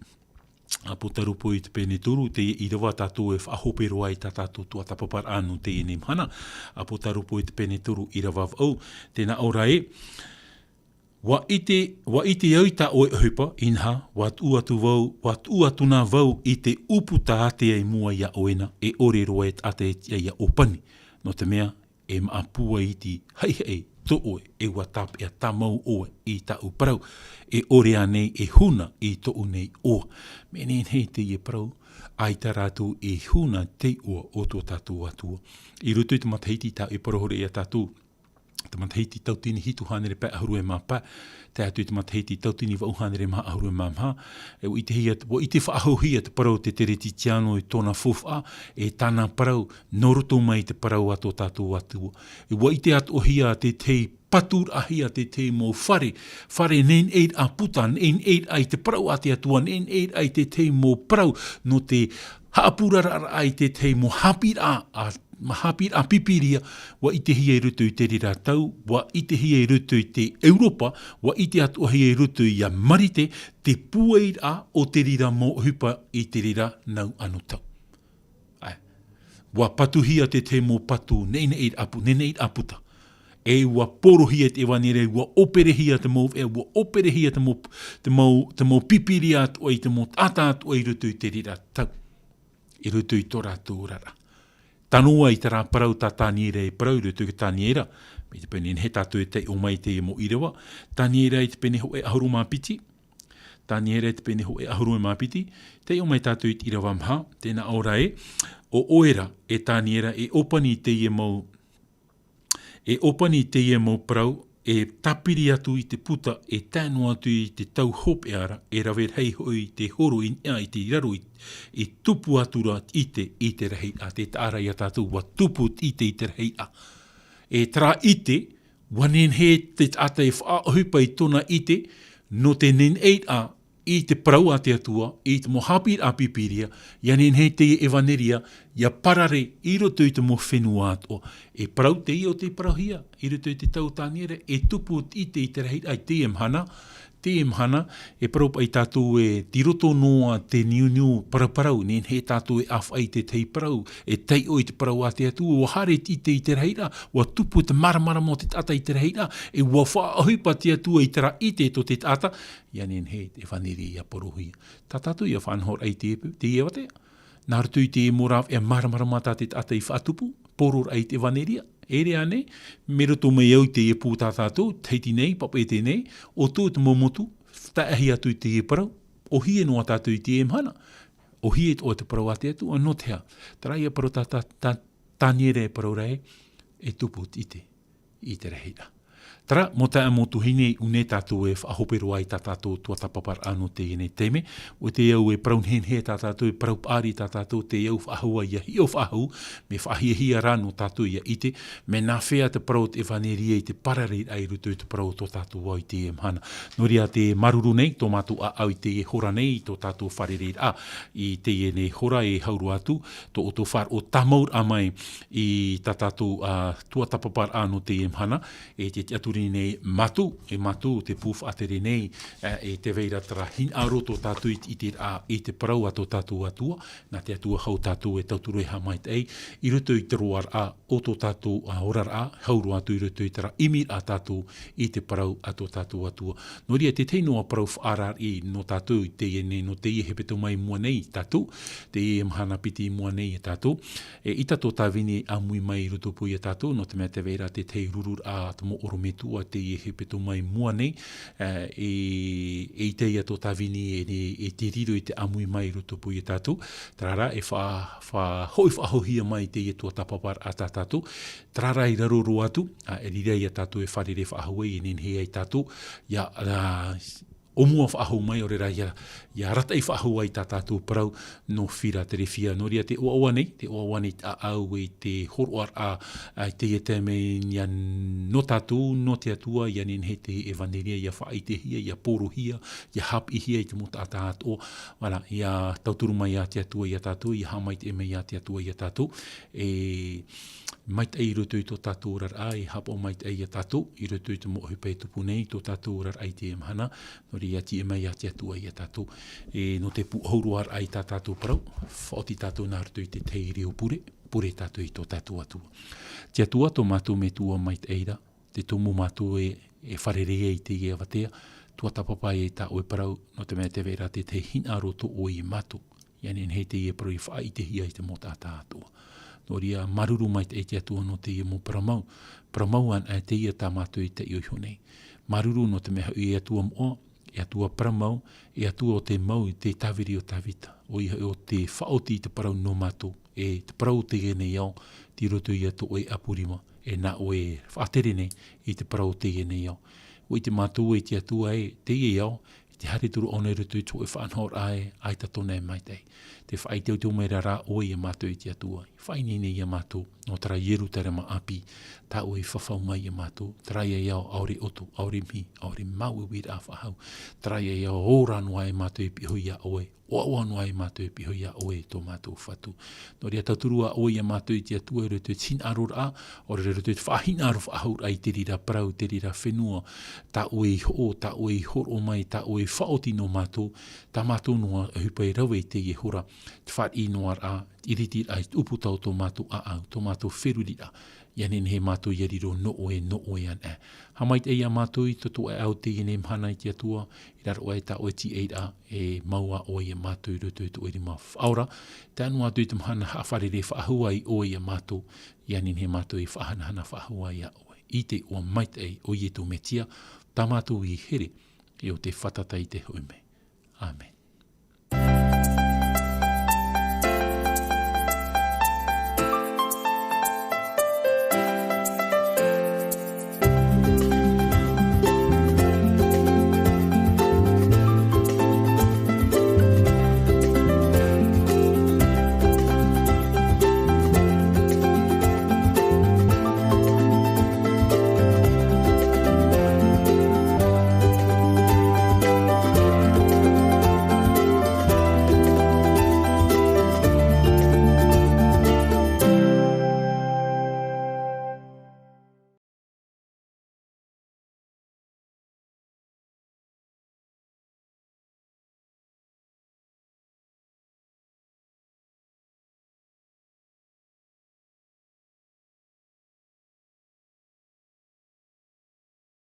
Apotarupo i te pene toru, teie ʻīrava tātou e faʻahope roa ai tā tātou tuatāpaparaʻa nō teie nei mahana. Apotarupo i te pene toru, ʻīrava vaʻu, tē nā ʻō ra ē, ʻUa ʻite, ʻua ʻite au i tā ʻoe ʻohipa, inaha, ʻua tuʻu atu vau, ʻua tuʻu atu na vau i te ʻūputa ātea i mua iā ʻoe na, e ʻore roa e taʻata e tiʻa ʻia ʻōpani. Nō te mea, e māʻa pūai iti, haʻihaʻi, tō ʻoe, e ʻua tāpeʻa tāmau ʻoe i tāʻu parau, e ʻore ānei e huna i tōʻu nei ʻoa. Mea nehenehe teie parau, ʻaita rātou e huna i te iʻoa o tō tātou Atua. I roto i te matahiti tā ʻoe e parau ra ia tātou, te matahiti tauatini hitu hānere pae ʻahuru e mā pae, tae atu i te matahiti tauatini vaʻu hānere maha ʻahuru e mā maha, e ʻua ʻitehia, ʻua ʻite faʻahouhia te parau o te Teretitiano i tōna faufaʻa, e tāna parau, nō roto mai te parau a tō tātou Atua. E ʻua ʻite atoʻahia te tahi paturaʻahia te tahi mau fare, fare nehenehe ʻā puta, nehenehe ʻā i te parau a te Atua, nehenehe ʻā i te tahi mau parau, nō te haʻapuraraʻa i te tahi mau haʻapiʻiraʻa, a, haʻapiʻiraʻa Pīpīria, ʻua ʻitehia i roto i te reira tau, ʻua ʻitehia i roto i te Europa, ʻua ʻite atoʻahia i roto ia Marite, te pūairaʻa o te reira mau ʻohipa i te reira nau anotau. ʻAe. ʻUa patuhia te tahi mau patu, nehenehe ʻā pu-, nehenehe ʻā puta. E ʻua porohia te ʻevaneria, ʻua ʻōperehia te mau, e ʻua ʻōperehia te mau, te mau, te mau Pīpīria atoʻa i te mau taʻata atoʻa i roto i te reira tau. I roto i tō rātou oraraʻa. Tano ā i terā parau tā Taniera e parau i roto i te Taniera, mai te pene nehenehe tātou e taiʻo mai i te mau ʻīrava, Taniera i te pene hōʻē ʻahuru mā piti, Taniera i te pene hōʻē ʻahuru mā piti, taiʻo mai tātou i te ʻīrava maha, tē nā ʻō ra ē, ʻo ʻoe ra, e Taniera, e ʻōpani i teie mau, e ʻōpani i teie mau parau, e tāpiri atu i te puta, e tae noa atu i te tau hopeʻa ra, e rave rahi hoʻi te horo i niʻa i te raro i, i tupu atu ra ʻite i te rahiraʻa, te taʻa ra ia tātou, ʻua tupu ʻite i te rahiraʻa. E terā ʻite, ʻua nehenehe te taʻata e faʻaʻohipa i tōna ʻite, nō te nehenehe ʻā i te parau a te Atua, i te mau haʻapiʻiraʻa Pīpīria, ʻia nehenehe te ʻevaneria, ʻia parare i roto i te mau fenua atoʻa. E parau teie ʻo tē parauhia, i roto i te tau o Taniera, e tupu ʻite i te rahiraʻa i teie mahana, teie mahana, e parau paʻi tātou ē, tei roto noa te niuniu paraparau, nehenehe tātou e ʻāfaʻi i te tahi parau, e taiʻo i te parau a te Atua, ʻua haere te ʻite i te rahiraʻa, ʻua tupu te māramarama o te taʻata i te rahiraʻa, e ʻua faʻaʻohipa te Atua i terā ʻite tō te taʻata, ʻia nehenehe te ʻevaneria ʻia porohia. Tā tātou ʻia faʻanahoraʻa i te, teie avatea. Nā roto i te mau rāveʻa māramarama tā te taʻata i faʻatupu, pororaʻa i te ʻevaneria. E ʻere ānei, mai roto mai au i teie pū tā tātou, Tahiti nei, Papeʻete nei, ʻo tō te mau motu, tae atu i teie parau, ʻōhie noa tātou i teie mahana, ʻōhie atoʻa te parau a te Atua, nō te aha, terā ia parau tā, tā, tā, Taniera e parau ra ē, e tupu te ʻite i te rahiraʻa. Terā, mau taeaʻe, mau tuahine, ʻua ʻite tātou e faʻahope roa i tā tātou tuatāpaparaʻa nō teie nei taime, ʻo tē au e parau nehenehe tā tātou, e parau paʻari tā tātou, tē au faʻahou ā ʻia hiʻo faʻahou, mea faʻahiahia rā nō tātou ʻia ʻite, mea nāfea te parau o te ʻevaneria i te parareraʻa i roto i te parau o tō tātou ao i teie mahana. Nō reira te māuruuru nei, tō mātou ʻāʻau i teie hora nei, i tō tātou fārereiraʻa, i teie nei hora e hau roa atu, tō ʻoutou faʻaroʻo tāmauraʻa mai i tā tātou, ā, tuatāpaparaʻa nō teie mahana, e te tiʻaturi nei mātou, e mātou te pū faʻatere nei, ā, e tē vai ra terā hinaʻaro tō tātou i te, i te, ā, i te parau a tō tātou Atua, nā te Atua hau tātou e tauturu e haʻamaitaʻi, i roto i te roaraʻa o tō tātou, ā, oraraʻa, hau roa atu i roto i terā ʻimiraʻa tātou i te parau a tō tātou Atua. Nō reira, te tahi noa parau faʻaararaʻi nō tātou i teie nei, nō teie hepetoma i mua nei tātou, teie mahana piti i mua nei e tātou, e ʻaita tō Tāvini e ʻāmui mai i roto pū ia tātou, nō te mea tē vai ra te tahi rururaʻa a te mau ʻorometua teie hepetoma i mua nei, ā, e, eʻita ia tō Tāvini e, e, e te riro i te ʻāmui mai i roto pū ia tātou, terā rā e fa-, fa-, hoʻi faʻahouhia mai teie tuatāpaparaʻa tā tātou, terā rā i raro roa atu, ā, e riro ia tātou e fārerei faʻahou ai, e nehenehe ai tātou, ʻia, ā, ʻōmua faʻahou mai, ʻaore rā ʻia, ʻia arataʻi faʻahou ai tā tātou parau nō Firaterefia. Nō reira te ʻoaʻoa nei, te ʻoaʻoa nei tāʻau i te hōroʻaraʻa, ā, i teie taime ia nō tātou, nō te Atua, ʻia nehenehe te ʻevaneria, ʻia faʻaʻitehia, ʻia porohia, ʻia haʻapiʻihia i te mau taʻata atoʻa, voilà, ʻia tauturu mai ia te Atua ia tātou, ʻia haʻamaitaʻi mai ia te Atua ia tātou, e maitaʻi i roto i tō tātou oraraʻa, e haʻapaʻo maitaʻi ia tātou, i roto i te mau ʻohipa e tupu nei, tō tātou oraraʻa i teie mahana, nō reira ʻia tiʻa mai ia te Atua ia tātou. E nō te pūʻohu roa ra i tā tātou parau, faʻaoti tātou nā roto i te tahi reo pure, pure tātou i tō tātou Atua. Te Atua, tō mātou Metua maitaʻi ra, te tumu mātou e, e fārerei ai i teie avatea, tuatāpapa ai tā ʻoe parau, nō te mea tē vai ra te tahi hinaʻaro tō ʻoe ia mātou. ʻIa nehenehe teie parau e faʻaʻitehia i te mau taʻata atoʻa. Nō reira, māuruuru maitaʻi te Atua nō teie mau parau mau. Parau mau anaʻe teie tā mātou i taiʻo iho nei. Māuruuru nō te mea hoʻi e Atua moʻa, e Atua parau mau, e Atua o te mau i te tāviri o Tāvita. ʻOia hoʻi ʻo te faʻaoti i te parau nō mātou, e te parau o teie nei ao, tei roto ia tō ʻoe ʻapu rima, e nā ʻoe e faʻatere nei i te parau o teie nei ao. ʻUa ʻite mātou e te Atua ē, teie ao, i te haere turu ʻōna i roto i tō ʻoe faʻanahoraʻa ē, ʻaita tōna e maitaʻi. Tē faʻaʻiteʻite mai ra rā ʻoe ia mātou e te Atua. Faʻaineine ia mātou, nō terā Ierutarema ʻāpī, tā ʻoe i fafau mai ia mātou, terā ia ao ʻaore ʻoto, ʻaore mihi, ʻaore māuiuiraʻa faʻahou, terā ia ao ora noa e mātou e piʻi iho ia ʻoe, ʻoaʻoa noa e mātou e piʻi iho ia ʻoe tō mātou Fatu. Nō reira tauturu ā ʻoe ia mātou e te Atua i roto i te hinaʻaroraʻa, ʻaore rā i roto i te faʻahinaʻaro faʻahouraʻa i te reira parau, te reira fenua, tā ʻoe i hoʻo, tā ʻoe i hōroʻa mai, tā ʻoe i faʻaoti nō mātou, tā mātou noa e ʻohipa e rave i teie hora, te fāriʻi noa ra, te ʻiritiraʻa i te ʻūputa o tō mātou ʻāʻau, tō mātou feruriraʻa, ʻia nehenehe mātou ia riro nō ʻoe, nō ʻoe anaʻe. Haʻamaitaʻi ia mātou i tō tō ʻāʻau teie nei mahana e te Atua, i raro aʻe tā ʻoe tīaʻiraʻa, e mau ā ʻoe ia mātou i roto i tō ʻoe rima faʻaora, tae noa atu i te mahana haʻafārerei faʻahou ā ʻoe ia mātou, ʻia nehenehe mātou e faʻahanahana faʻahou ā ia ʻoe. I te iʻoa maitaʻi o Ietu Metia, tā mātou i here, e ʻo tei fātata i te hoʻi mai. ʻĀmene.